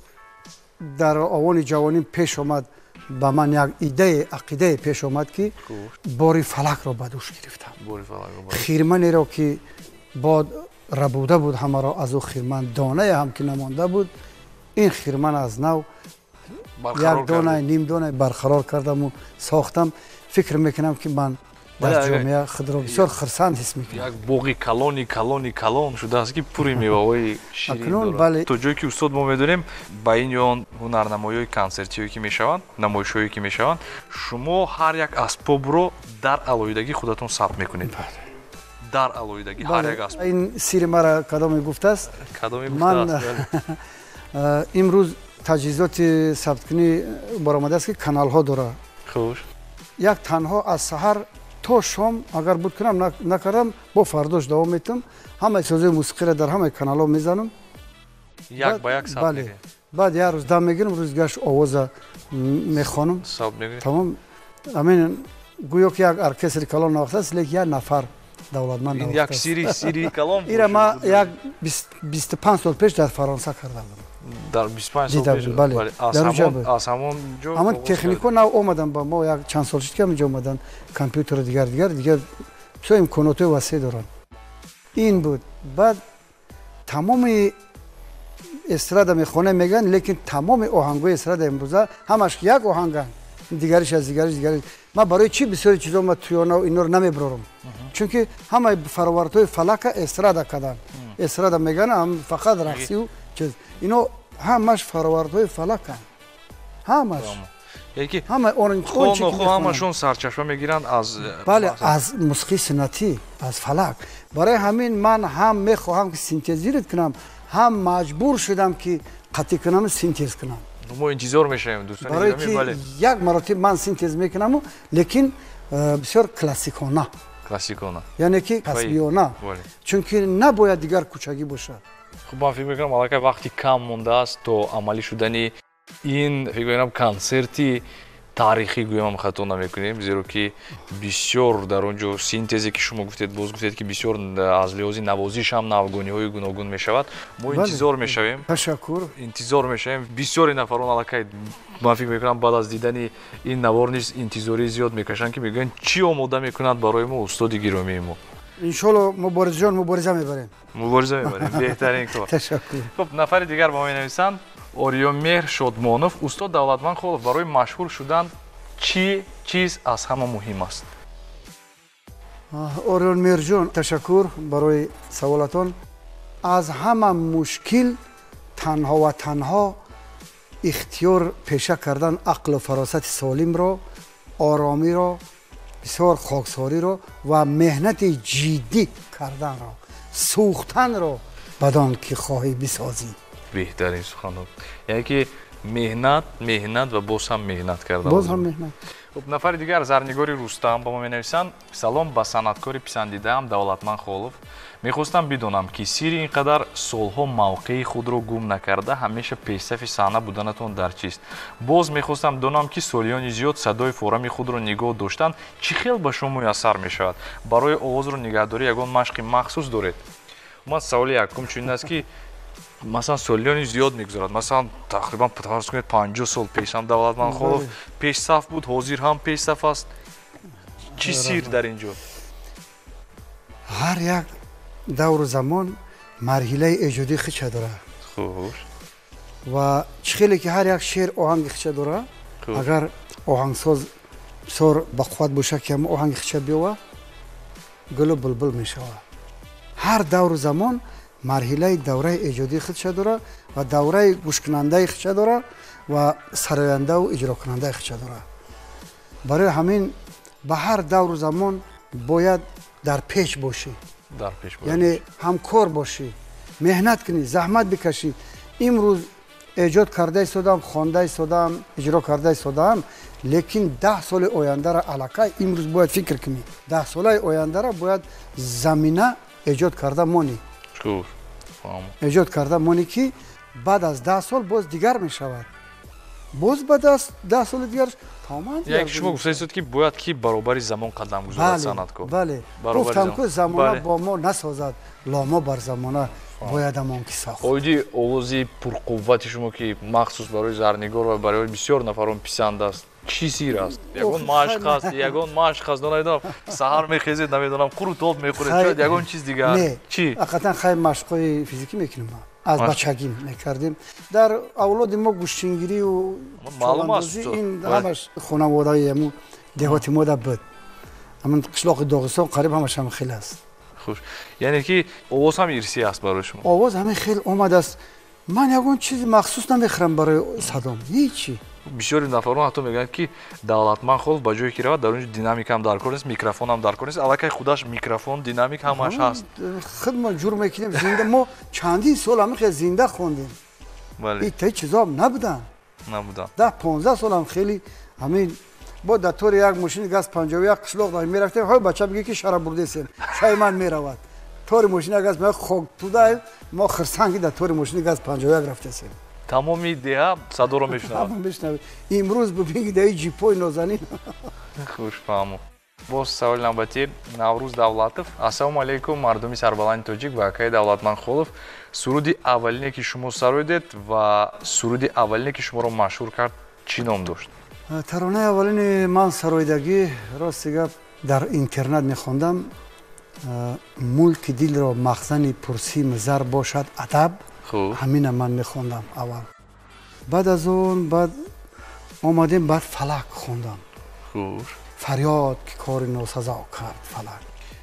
дар овони ҷавонӣ пеш омад ба ман, як идее, ақидае пеш омад, ки бори фалакро ба дӯш гирифтам. Хирманеро ки бод рабуда буд ҳамаро, аз ӯ хирман донае ҳам ки намонда буд, ин хирман аз нав як дона, ним дона барқарор кардаму сохтам. Фикр мекунам, ки ман дар ҷомеа худро бисёр хурсанд ҳис мекунам. Як боғи калони калони калон шудааст, ки пури меваҳои ширин дорад. То ҷое ки, устод, мо медонем, ба ин ё он ҳунарнамоиҳои консертиҳое ки мешаванд, намоишҳое ки мешаванд, шумо ҳар як асбобро дар алоҳидагӣ худатон сабт мекунед, дар алоҳидагӣ ҳар як асбоб. Ин сири мара кадоме гуфтааст? Кадоме? Ман имрӯз таҷҳизоти сабткунӣ баромадааст, ки каналҳо дорад. Як танҳо аз саҳар то шом агар буд кунам, накардам, бо фардош давом метам, ҳамаи созҳои мусиқиро дар ҳамаи каналҳо мезанам. Як ба як сабт. Бале, баъд як рӯз дам мегирам, рӯзи дигаш овоза мехонам, тамом. Амин гӯё ки як оркестри калон навохтааст, лекин як нафар давлатманд. Як сири калон. Ира ман як 25 сол пеш дар Фаронса карда будам. Дар 25 сол пеш? Бале. Аз ҳамон ҷо. Ҳамон технико нав омадан ба мо, як чанд сол шуд, ки ҳаминҷо омадан, компютеру дигар, дигар, дигар, бисёр имкониятҳои васеъ доранд. Ин буд. Баъд тамоми эстрада мехонем мегӯянд, лекин тамоми оҳангҳои эстрада имрӯза ҳамаш як оҳанганд, дигариш аз дигариш, дигариш. Ман барои чӣ бисёри чизо ма туёна инро намебарорам? Чунки ҳамаи фаровардҳои фалака эстрада карданд. Эстрада мегӯянд, фақат рақсию чиз. Ино ҳамаш фаровардҳои фалаканд, ҳамаш. Ҳамашон сарчашма мегиранд аз бале, аз мусиқии суннатӣ, аз фалак. Барои ҳамин ман ҳам мехоҳам, ки синтезировать кунам, ҳам маҷбур шудам, ки қатъӣ кунаму синтез кунам. Мо интизор мешавем, дӯстони. Барои ки як маротиб ман синтез мекунаму, лекин бисёр классикона. Классикона. Яъне ки касбиёна, чунки набояд дигар кӯчагӣ бошад. Хуб, ман фикр мекунам, аллакай вақти кам мондааст то амалӣ шудани ин, фикр мекунам, консерти таърихӣ гӯям, хато намекунем, зеро ки бисёр дар он ҷо синтезе ки шумо гуфтед, боз гуфтед, ки бисёр аз лиҳози навозиш ҳам навгониҳои гуногун мешавад. Мо интизор мешавем. Ташаккур. Интизор мешавем. Бисёри нафарон аллакай, ман фикр мекунам, баъд аз дидани ин навор низ интизории зиёд мекашанд, ки мегӯянд, чӣ омода мекунад барои мо устоди гиромии мо. Иншоалло муборизҷон, мубориза мебарем. Мубориза мебарем, беҳтарин кор. Ташаккур. Хуб, нафари дигар ба мо менависанд: Ориёмеҳр Шодмонов. Устод Давлатманд Холов, барои машҳур шудан чӣ чиз аз ҳама муҳим аст? Ориёнмеҳрҷон, ташаккур барои саволатон. Аз ҳама мушкил танҳо ва танҳо ихтиёр пеша кардан ақлу фаросати солимро, оромиро, бисёр хоксориро ва меҳнати ҷиддӣ карданро, сӯхтанро бадон ки хоҳӣ бисозӣ. Беҳтарин суханҳо. Яъне ки меҳнат, меҳнат ва боз ҳам меҳнат кардан. Боз ҳам меҳнат. Хуб, нафари дигар Зарнигори Рустам ба мо менависанд: салом ба санъаткори писандидаам Давлатманд Холов. Мехостам бидонам, ки сирри ин қадар солҳо мавқеи худро гум накарда ҳамеша пешсафи саҳна буданатон дар чист? Боз мехостам донам, ки солиёни зиёд садои форами худро нигоҳ доштан чӣ хел ба шумо муяссар мешавад? Барои овозро нигаҳдорӣ ягон машқи махсус доред? Ман саволи якум чунин аст, ки масалан солиёни зиёд мегузарад, масалан тақрибан фарз кунед 50 сол пеш ҳам Давлатманд Холов пешсаф буд, ҳозир ҳам пешсаф аст. Чӣ сир дар ин ҷо? Ҳар як давру замон марҳилаи эҷодии худша дорад. Хуш. Ва чӣ хеле ки ҳар як шеър оҳанги худша дорад, агар оҳангсоз бисёр бақувват бошад, ки ҳама оҳанги худша биёвад, гулу булбул мешавад. Ҳар давру замон марҳилаи давраи эҷодии худша дорад ва давраи гӯшкунандаи худша дорад ва сарояндаву иҷрокунандаи худша дорад. Барои ҳамин ба ҳар давру замон бояд дар пеш бошӣ, дар пеш бояд, яъне ҳамкор бошӣ, меҳнат кунӣ, заҳмат бикашӣ. Имрӯз эҷод карда истодам, хонда истодам, иҷро карда истодам, лекин 10 соли ояндара аллакай имрӯз бояд фикр кунӣ. 10 солаи ояндара бояд замина эҷод карда монӣ. Эҷод карда монӣ, ки баъд аз 10 сол боз дигар мешавад. Боз баъд аз 10 соли дигар тамоман дигар. Яъне шумо гуфтаистед, ки бояд ки баробари замон қадам гузорад санъаткор. Бале, гуфтам, ки замона бо мо насозад, ломо бар замона бояд амон ки сохт. Оиди овози пурқуввати шумо, ки махсус барои Зарнигор ва барои бисёр нафарон писанд аст, чӣ сир аст? Ягон машқ аст, ягон машқ аст, намедонам, саҳар мехезед, намедонам, қурутоб мехӯред, шояд ягон чиз дигар. Чӣ? Ҳақиқатан хай машқҳои физикӣ мекунем. Аз бачагӣ мекардем. Дар авлоди мо гӯштингирию маълум аст, ин ҳамаш хонаводаи ҳамун деҳоти мо да буд. Ҳамун қишлоқи Доғистон қариб ҳамаш ҳам хел аст. Хуш. Яъне ки овоз ҳам ирсӣ аст барои шумо? Овоз ҳамин хел омадааст. Ман ягон чизи махсус намехӯрам барои садом, ҳечи. Бисёри нафарон ҳатто мегӯянд, ки Давлатманд Холов ба ҷое ки равад, дар он ҷо динамик ҳам дар кор нест, микрофон ҳам дар кор нест, аллакай худаш микрофон, динамик ҳамаш ҳаст. Худ мо ҷур мекунем, зинда. Мо чандин сол ҳамин хел зинда хондем. Ин чизо ҳам набуданд. Набуданд. 10-15 сол ҳам хеле ҳамин бо дар тори як мошини газ 51 қишлоқ дорем мерафтем, ҳой бача бигӯ, ки шара бурдесем, шаи ман меравад. Тори мошини газ хок туда, мо хирсанд, ки дар тори мошини газ 51 рафтесем. Тамоми деҳа садоро мешунавад. Мешунавад. Имрӯз бибин, даи ҷипои нозанин. Хуш, фаҳму. Боз саволи навбатӣ: Наврӯз Давлатов. Ассалому алайкум, мардуми сарбаланди тоҷик ва акаи Давлатманд Холов. Суруди аввалине, ки шумо сароидед, ва суруди аввалине, ки шуморо машҳур кард, чӣ ном дошт? Таронаи аввалини ман сароидагӣ, рости гап, дар интернат мехондам. Мулки дилро махзани пурсим зар бошад адаб. Ҳамина ман мехондам аввал. Баъд аз он баъд омадем, баъд Фалак хондам. Фарёд, ки кори носазо кард фалак.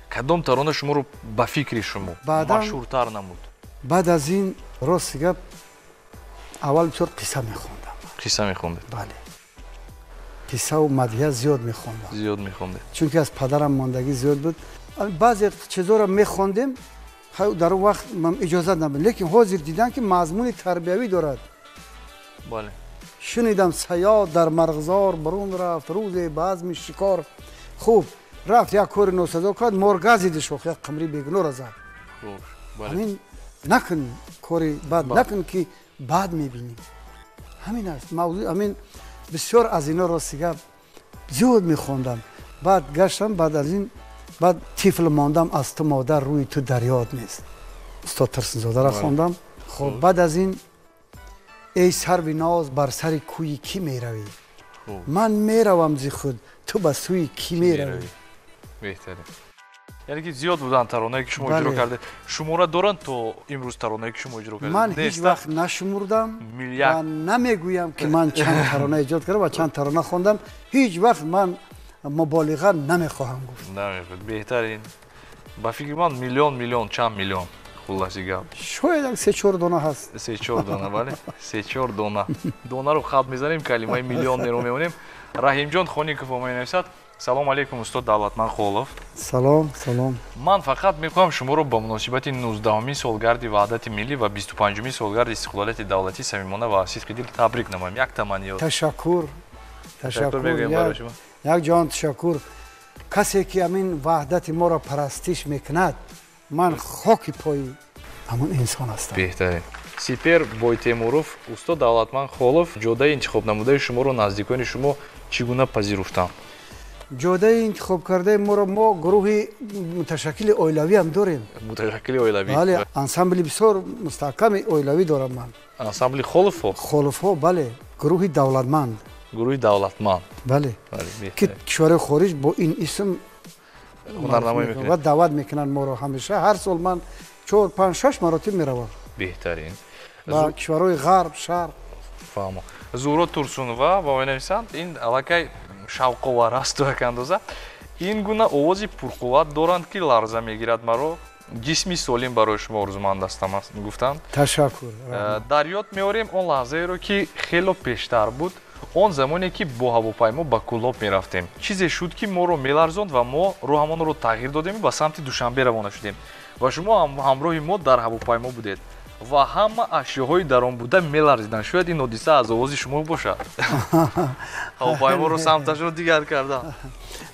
Кадом тарона шуморо ба фикри шумо машҳуртар намуд? Баъд аз ин, рости гап, аввал бисёр қисса мехондам. Қисса мехондед? Бале, қиссаву мадҳия зиёд мехондам. Зиёд мехондед. Чунки аз падарам мондагӣ зиёд буд. Баъзе чизоро мехондем, дар он вақт иҷозат набуд, лекин ҳозир дидам, ки мазмуни тарбиявӣ дорад. Шунидам, саёд дар марғзор берун рафт рӯзе ба азми шикор. Хуб, рафт, як кори носазо кард, мор газидиш, як қимри бегуноҳро зад. Ҳамин накун, кори бад накун, ки бад мебинӣ. Ҳамин аст мавзӯъ. Ҳамин бисёр аз ино, рости гап, зиёд мехондам. Баъд гаштам, баъд аз ин баъд тифл мондам, аз ту модар, рӯи ту дар ёд нест, устод Турсунзодаро хондам. Хоб, баъд аз ин эй сарви ноз, бар сари кӯи кӣ меравӣ, ман меравам зи худ, ту ба сӯи кӣ меравӣ. Беҳтарин. Яъне ки зиёд буданд таронае ки шумо иҷро кардед. Шумора доранд то имрӯз таронае ки шумо иҷро кардед? Ман ҳеҷ вақт нашумурдам ва намегӯям ки ман чанд тарона эҷод кардам ва чанд тарона хондам. Ҳеҷ вақт ман муболиға намехоҳам гуфт. Намехоҳед. Беҳтарин. Ба фикри ман миллион миллион чанд миллион хулоси гап. Шояд як 3-4 дона ҳаст. 3-4 дона, бале. 3-4 дона. Донаро хат мезанем, калимаи миллионро мемонем. Раҳимҷон Хоников менависад: Салом алейкум, устод Давлатманд Холов. Салом, салом. Ман фақат мехоҳам шуморо ба муносибати 19-умин солгарди Ваҳдати миллӣ ва 25-умин солгарди истиқлолияти давлатӣ самимона ва аз сидқи дил табрик намоям. Як таманниёт. Ташаккур. Ташаккур. Як ҷон ташаккур. Касе ки ҳамин ваҳдати моро парастиш мекунад, ман хоки пои ҳамон инсон ҳастам. Беҳтарин. Сипер Бойтемуров: устод Давлатманд Холов, ҷодаи интихобнамудаи шуморо наздикони шумо чӣ гуна пазируфтанд? Ҷодаи интихобкардаи моро мо гурӯҳи муташаккили оилавӣ ҳам дорем. Муташаккили оилавӣ? Бале, ансамбли бисёр мустаҳками оилавӣ дорам ман. Ансамбли Холовҳо? Холовҳо, бале, гурӯҳи давлатманд. Гурӯҳи давлатманд. Бале, ки кишварҳои хориҷ бо ин исм ҳунарнамоӣ мекунанд ва даъват мекунанд моро ҳамеша. Ҳар сол ман 4, 5, 6 маротиб меравам. Беҳтарин. Ба кишварҳои ғарб, шарқ. Фаҳмо. Зуҳро Турсунова ба менависанд: ин аллакай шавқовар аст то як андоза. Ин гуна овози пурқувват доранд ки ларза мегирад маро. Ҷисми солим барои шумо орзуманд ҳастам, гуфтанд. Ташаккур. Дар ёд меорем он лаҳзаеро ки хело пештар буд, он замоне ки бо ҳавопаймо ба Кӯлоб мерафтем. Чизе шуд ки моро меларзонд ва мо роҳамонро тағйир додем ба самти Душанбе равона шудем ва шумо ҳамроҳи мо дар ҳавопаймо будед ва ҳама ашёҳои дар он буда меларзиданд. Шояд ин ҳодиса аз овози шумо бошад. Ҳавопайморо самташро дигар кардам.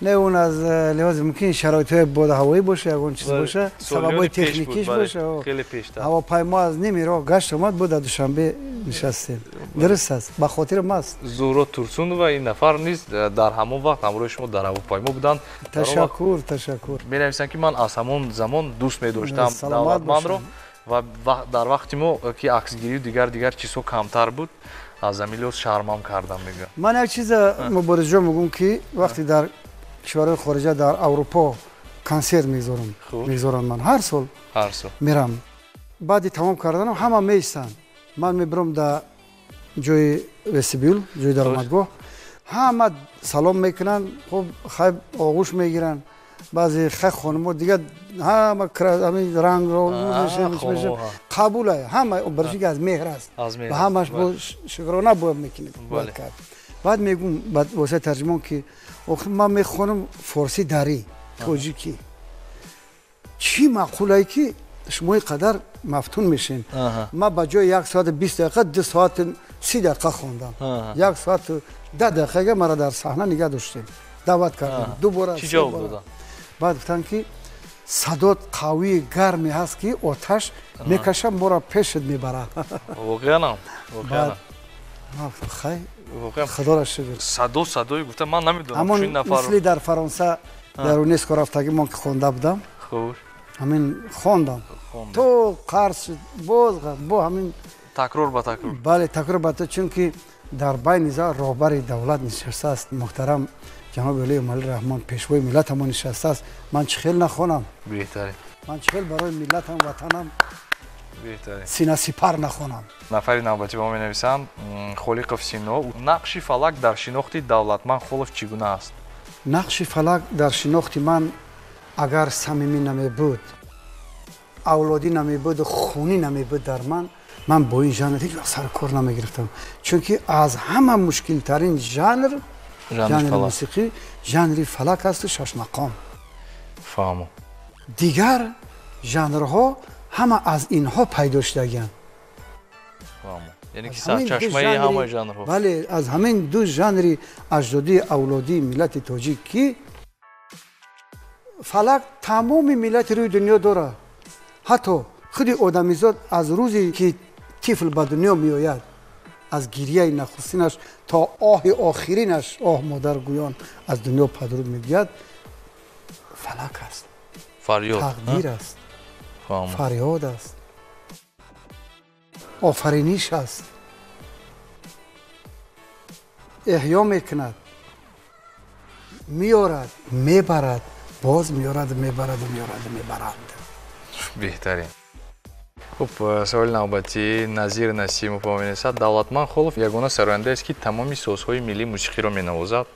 Не, он аз лиҳози мумкин шароитҳои бодҳавоӣ боша, ягон чиз боша, сабабҳои техникиш боша. Хеле пештар. Ҳавопаймо аз ними роҳ гашт омад, бо дар Душанбе нишастем. Дуруст аст, ба хотирам аст. Зуҳро Турсунова ин нафар низ дар ҳамон вақт ҳамроҳи шумо дар ҳавопаймо буданд. Ташаккур, ташаккур. Менависанд ки ман аз ҳамон замон дӯст медоштам Давлатмандро ва дар вақти мо ки аксгирию дигар чизҳо камтар буд, аз ҳамин лиҳоз шармам кардам, мегӯям. Ман як чиза Муборизҷон мегӯм ки вақте дар кишварҳои хориҷа, дар Аврупо консерт мегузорам, ман ҳар сол мерам. Баъди тамом карданам ҳама меистанд. Ман мебирам дар ҷои вестибюл, ҷои даромадгоҳ, ҳама салом мекунанд, хуб хай оғӯш мегиранд. Баъзе хай хонумо дигар ҳама ҳамин рангро қабул ҳама барои ки аз меҳр аст ва ҳамаш бо шукрона бояд мекунед, бояд кард. Баъд мегӯм воситаи тарҷумон ки охир ман мехонам форсӣ, дарӣ, тоҷикӣ. Чӣ маъқулае ки шумо ин қадар мафтун мешин? Ман ба ҷои 1 соату 20 дақиқа 2 соату 30 дақиқа хондам. 1 соату 10 дақиқага маро дар саҳна нигоҳ доштем, даъват кардем ду бора. Чӣ ҷавоб доданд? Баъд гуфтанд ки садот қавии гарме ҳаст ки оташ мекашад, моро пешат мебарад. Воқеанам, воқеанам. Хай, худоро шукр. Садо, садое гуфта ман намедонам чун нафар. Мисли дар Фаронса дар ЮНЕСКО рафтагӣ ман ки хонда будам. Хуб. Ҳамин хондам. То қарз боз бо ҳамин такрор ба такрор. Бале, такрор ба такрор, чунки дар байни роҳбари давлат нишастааст муҳтарам ҷаноби олии Эмомалӣ Раҳмон, пешвои миллатамон нишастааст. Ман чӣ хел нахонам? Беҳтарин. Ман чӣ хел барои миллатам, ватанам беҳтарин синасипар нахонам? Нафари навбатӣ ба мо менависанд: Холиқов Сино. Нақши фалак дар шинохти Давлатманд Холов чӣ гуна аст? Нақши фалак дар шинохти ман агар самимӣ намебуд, авлодӣ намебуду хунӣ намебуд дар ман, ман бо ин жанр ҳеҷ вақт сару кор намегирифтам. Чунки аз ҳама мушкилтарин жанр, жанри мусиқӣ, жанри фалак асту шашмақом. Фаҳмо. Дигар жанрҳо ҳама аз инҳо пайдо шудагианд. Фаҳмо. Яъне ки сарчашмаи ҳамаи жанрҳо. Бале, аз ҳамин ду жанри аҷдодии авлодии миллати тоҷик ки фалак тамоми миллати рӯи дунё дорад. Ҳатто худи одамизод аз рӯзе ки тифл ба дунё меояд, аз гирияи нахустинаш то оҳи охиринаш, оҳ модаргӯён аз дунё падруд мегӯяд, фалак аст. Фарёд. Тақдир аст. Фарёд аст. Офариниш аст. Эҳё мекунад, меорад, мебарад, Боз меорад, мебарад, меорад, мебарад. Беҳтарин. Хуб, саволи навбатӣ Назир Насимов менависад: Давлатманд Холов ягона сарояндаест, ки тамоми созҳои миллии мусиқиро менавозад.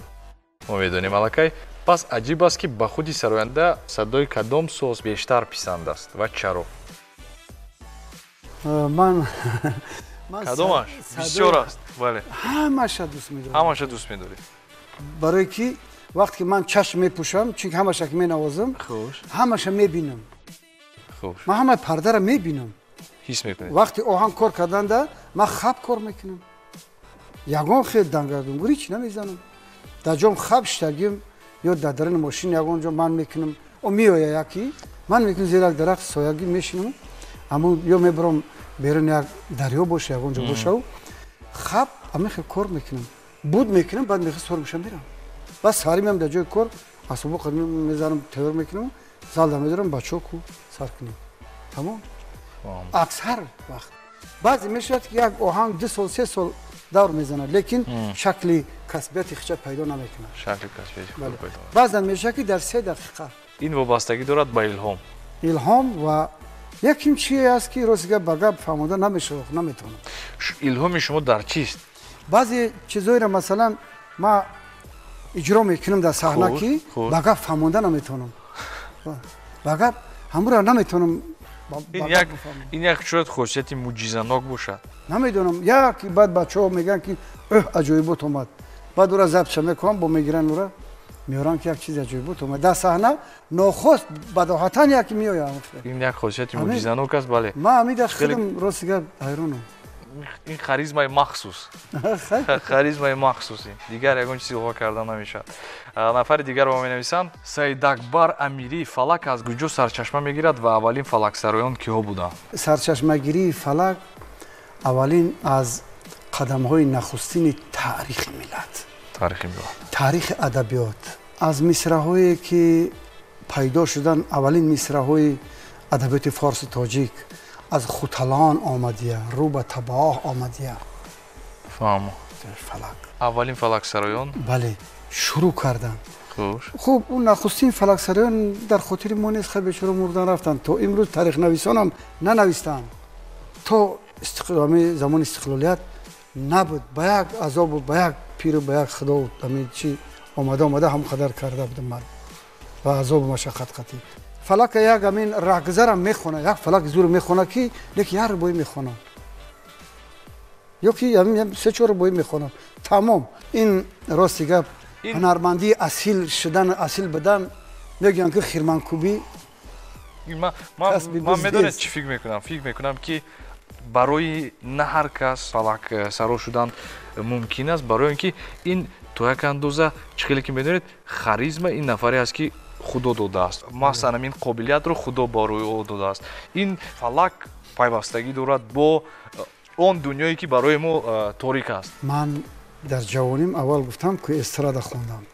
Мо медонем аллакай. Пас аҷиб аст, ки ба худи сароянда садои кадом соз бештар писанд аст ва чаро? Ман кадомаш бисёр аст? Бале, ҳамаша дӯст медорам. Ҳамаша дӯст медорӣ. Барое ки вақте ки ман чашм мепӯшам, чунки ҳамаша ки менавозам, ҳамаша мебинам. Ман ҳамаи пардаро мебинам. Ҳис мекунед. Вақти оҳанг кор карданда ман хаб кор мекунам. Ягон хел дангардунгурӣ чӣ намезанам. Дар ҷом хаб шитагим ё дар даруни мошин ягон ҷо ман мекунам. О меоя яки, ман мекунам зери як дарахт соягӣ мешинам. Аммо ё мебарам берун як дарё боша, ягон ҷо бошаву хаб ҳамин хел кор мекунам. Буд мекунам, баъд мехоҳ сор мешам мерам. Баъд саҳарӣ меам дар ҷои кор, асбобо қад мезанам, тайёр мекунам, залда медорам, бачаҳо ку сар кунем. Тамом. Аксар вақт. Баъзе мешавад, ки як оҳанг 2 сол, 3 сол давр мезанад, лекин шакли касбияти хича пайдо намекунад. Шакли касбияти худ пайдо. Баъзан мешавад, ки дар 3 дақиқа. Ин вобастагӣ дорад ба илҳом. Илҳом ва яким чие аст, ки рости гап ба гап фаҳмода намешавад, наметавонам. Илҳоми шумо дар чист? Баъзе чизҳоеро масалан ман иҷро мекунам дар саҳна, ки ба гап фаҳмонда наметавонам. Ба гап ҳамуро наметавонам. Ин як шояд хосияти мӯъҷизанок бошад. Намедонам, як баъд бачаҳо мегӯянд, ки ӯҳ, аҷоибот омад. Баъд ӯра забтша мекунам, бо мегиранд ӯра, меоранд, ки як чизи аҷоибот омад. Дар саҳна нохост бадоҳатан як меояд. Ин як хосияти мӯъҷизанок аст, бале. Ман ҳамин дар худам рости гап ҳайронам. Ин харизмаи махсус. Харизмаи махсус. Дигар ягон чиз илова карда намешавад. Нафари дигар ба менависанд: Саидакбар Амирӣ, фалак аз куҷо сарчашма мегирад ва аввалин фалаксароён киҳо буданд? Сарчашмагирии фалак аввалин аз қадамҳои нахустини таърихи миллат. Таърихи миллат. Таърихи адабиёт. Аз мисраҳое ки пайдо шуданд, аввалин мисраҳои адабиёти форси тоҷик аз Хуталон омадия, рӯ ба табоҳ омадия. Фаҳмо. Фалак. Аввалин фалаксароён? Бале, шурӯъ карданд. Хуш. Хуб, он нахустин фалаксароён дар хотири мо нест, хеле бечора мурдан рафтанд. То имрӯз таърихнависонам нанавистанд. То замони истиқлолият набуд. Ба як азобу, ба як пиру, ба як худо ҳамин чи омада омада ҳам қадар карда будам ман. Ба азобу машаққат қатӣ. Фалак як ҳамин раҳгузарам мехона, як фалак зур мехона, ки лекин як рубоӣ мехона. Ё ки ҳамин 3-4 рубоӣ мехона. Тамом. Ин рости гап ҳунармандии асил шудан, асил будан, мегӯянд, ки хирманкӯбӣ. Ман медонед чӣ фикр мекунам? Фикр мекунам, ки барои на ҳар кас фалаксаро шудан мумкин аст, барои он ки ин то як андоза, чӣ хеле ки медонед, харизма ин нафаре аст, ки худо додааст. Масалан, ҳамин қобилиятро худо барои ӯ додааст. Ин фалак пайвастагӣ дорад бо он дунёе, ки барои мо торик аст. Ман дар ҷавоним аввал гуфтам, ки эстрада хондам.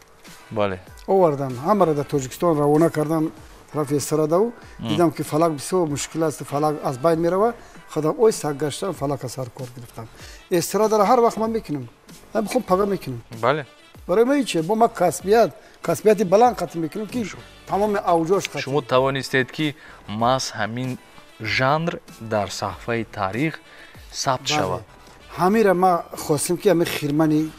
Бале. Овардам, ҳамаро дар Тоҷикистон равона кардам тарафи эстрадаву, дидам, ки фалак бисёр мушкил аст, фалак аз байн меравад. Худам ой саг гаштам, фалака сар кор гирифтам. Эстрадаро ҳар вақт ман мекунам. Ман бихом пага мекунам. Бале. Барои ман ҳече, бо ман касбият, касбияти баланд қатъ мекунам, ки тамоми авҷош қатъ. Шумо тавонистед, ки маҳз ҳамин жанр дар саҳфаи таърих сабт шавад. Ҳамира ман хостем, ки ҳамин хирмани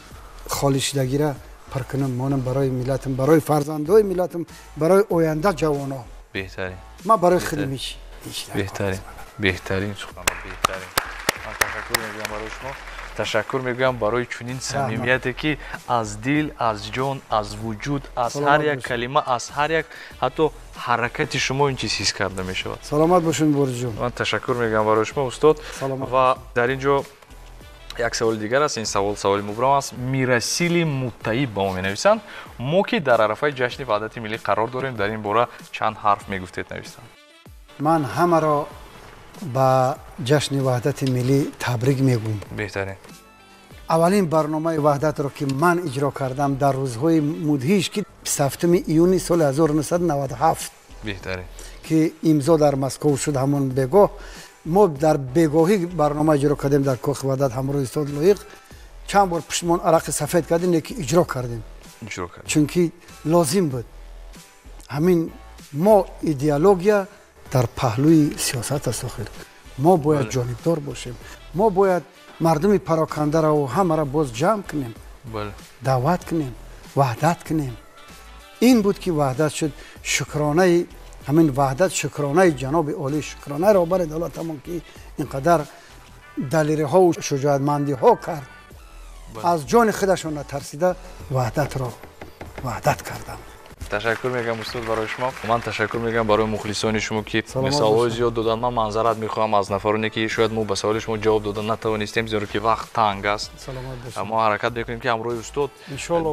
холишидагира пур кунам, монам барои миллатам, барои фарзандои миллатам, барои оянда ҷавоно. Беҳтарин. Ман барои худам ҳеч. Беҳтарин. Беҳтарин сухан, беҳтарин. Ман ташаккур мегӯям барои шумо. Ташаккур мегӯям барои чунин самимияте, ки аз дил, аз ҷон, аз вуҷуд, аз ҳар як калима, аз ҳар як ҳатто ҳаракати шумо ин чиз ҳис карда мешавад. Саломат бошед, Борисҷон. Ман ташаккур мегӯям барои шумо, устод. Ва дар ин ҷо як саволи дигар аст. Ин савол саволи мубрам аст. Мирасили Муттаиб ба мо менависанд: мо ки дар арафаи ҷашни ваҳдати миллӣ қарор дорем, дар ин бора чанд ҳарф мегуфтед, нависанд. Ман ҳамаро ба ҷашни ваҳдати миллӣ табрик мегӯям. Беҳтарин. Аввалин барномаи ваҳдатро, ки ман иҷро кардам дар рӯзҳои мудҳиш, ки 27 июни соли 1997. Беҳтарин. Ки имзо дар Москов шуд ҳамон бегоҳ. Мо дар бегоҳӣ барнома иҷро кардем дар кохи ваҳдат ҳамроҳи устод Лоиқ. Чанд бор пуштмон арақи сафед кардем, лекин иҷро кардем. Иҷро кардем. Чунки лозим буд. Ҳамин мо идеология дар паҳлӯи сиёсат аст. Охир мо бояд ҷонибдор бошем, мо бояд мардуми парокандаро ҳамаро боз ҷамъ кунем, даъват кунем, ваҳдат кунем. Ин буд ки ваҳдат шуд. Шукронаи ҳамин ваҳдат, шукронаи ҷаноби олӣ, шукронаи роҳбари давлатамон ки инқадар далериҳову шуҷоатмандиҳо кард, аз ҷони худашон натарсида ваҳдатро ваҳдат карданд. Ташаккур мегӯям устод барои шумо. Ман ташаккур мегӯям барои мухлисони шумо ки саволҳои зиёд доданд. Ман манзарат мехоҳам аз нафароне ки шояд мо ба саволи шумо ҷавоб дода натавонистем, зеро ки вақт танг аст. Мо ҳаракат мекунем ки ҳамроҳи устод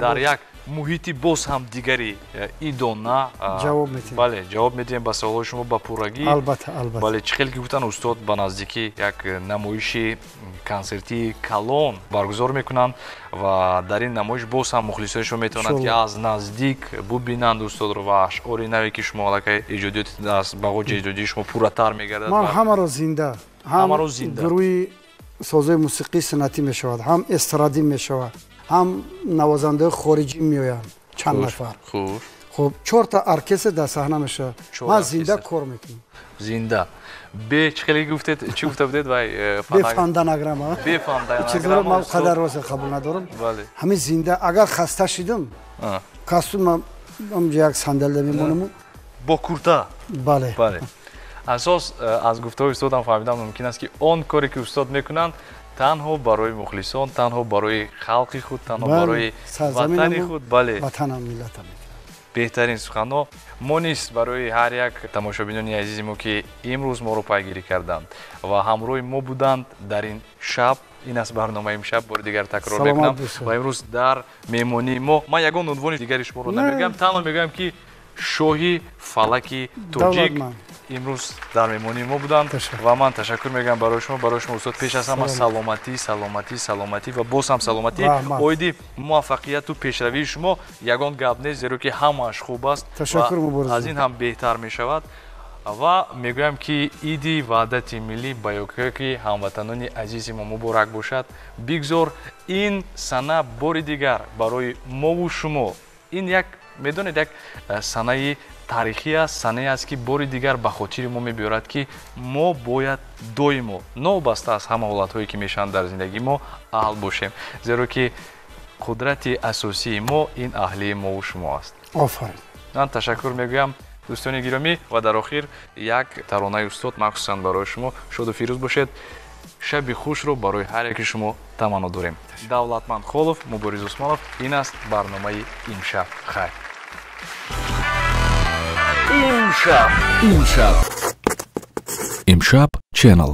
дар як муҳити боз ҳам дигари идона ҷавоб медиҳем. Бале, ҷавоб медиҳем ба саволҳои шумо ба пуррагӣ. Албатта, албатта. Бале, чӣ хел ки гуфтанд устод ба наздикӣ як намоиши консертии калон баргузор мекунанд ва дар ин намоиш боз ҳам мухлисони шумо метавонанд ки аз наздик бубинанд устодро ва ашъори наве ки шумо аллакай эҷодиёти аз бағоҷи эҷодии шумо пурратар мегардад. Ман ҳамаро зинда, ҳам гурӯҳи созҳои мусиқии санъатӣ мешавад, ҳам эстрадӣ мешавад, ҳам навозандаҳои хориҷӣ меоянд чанд нафар. Хуб, чорта оркестр дар саҳна мешавад. Ман зинда кор мекунам. Зинда. Бе чӣ хеле гуфтед, чӣ гуфта будед вай? Бе фанданаграма. Бе фанданаграма. Чизро ман қадар рост қабул надорам. Ҳамин зинда агар хаста шидам, костюм ҳамҷо як сандалда мемонам. Бо курта. Бале. Бале. Асос аз гуфтаҳои устодам фаҳмидам мумкин аст ки он коре ки устод мекунанд танҳо барои мухлисон, танҳо барои халқи худ, танҳо барои ватани худ, бале. Ватанам, миллатам. Беҳтарин суханҳо. Мо низ барои ҳар як тамошобинони азизи мо ки имрӯз моро пайгирӣ карданд ва ҳамроҳи мо буданд дар ин шаб, ин аст барномаи имшаб, бори дигар такрор мекунам ва имрӯз дар меҳмонии мо ман ягон унвони дигари шуморо намегӯям, танҳо мегӯям ки шоҳи фалаки тоҷик имрӯз дар меҳмонии мо буданд ва ман ташаккур мегӯям барои шумо, барои шумо устод пеш аз ҳама саломатӣ, саломатӣ, саломатӣ ва боз ҳам саломатӣ. Оиди муваффақияту пешравии шумо ягон гап нест, зеро ки ҳамааш хуб аст ва аз ин ҳам беҳтар мешавад. Ва мегӯям ки иди ваҳдати миллӣ ба ёки ҳамватанони азизи мо муборак бошад. Бигзор ин сана бори дигар барои мову шумо ин як, медонед, як санаи таърихӣ аст, санае аст ки бори дигар ба хотири мо мебиёрад ки мо бояд доимо новобаста аз ҳама ҳолатҳое ки мешаванд дар зиндагии мо аҳл бошем, зеро ки қудрати асосии мо ин аҳлии мову шумо аст. Офарин. Ман ташаккур мегӯям дӯстони гиромӣ ва дар охир як таронаи устод махсусан барои шумо. Шоду фирӯз бошед. Шаби хушро барои ҳар яки шумо таманно дорем. Давлатманд Холов, Мубориз Усмонов. Ин аст барномаи имшаб. Хайр. Имшаб. Имшаб. Имшаб Channel.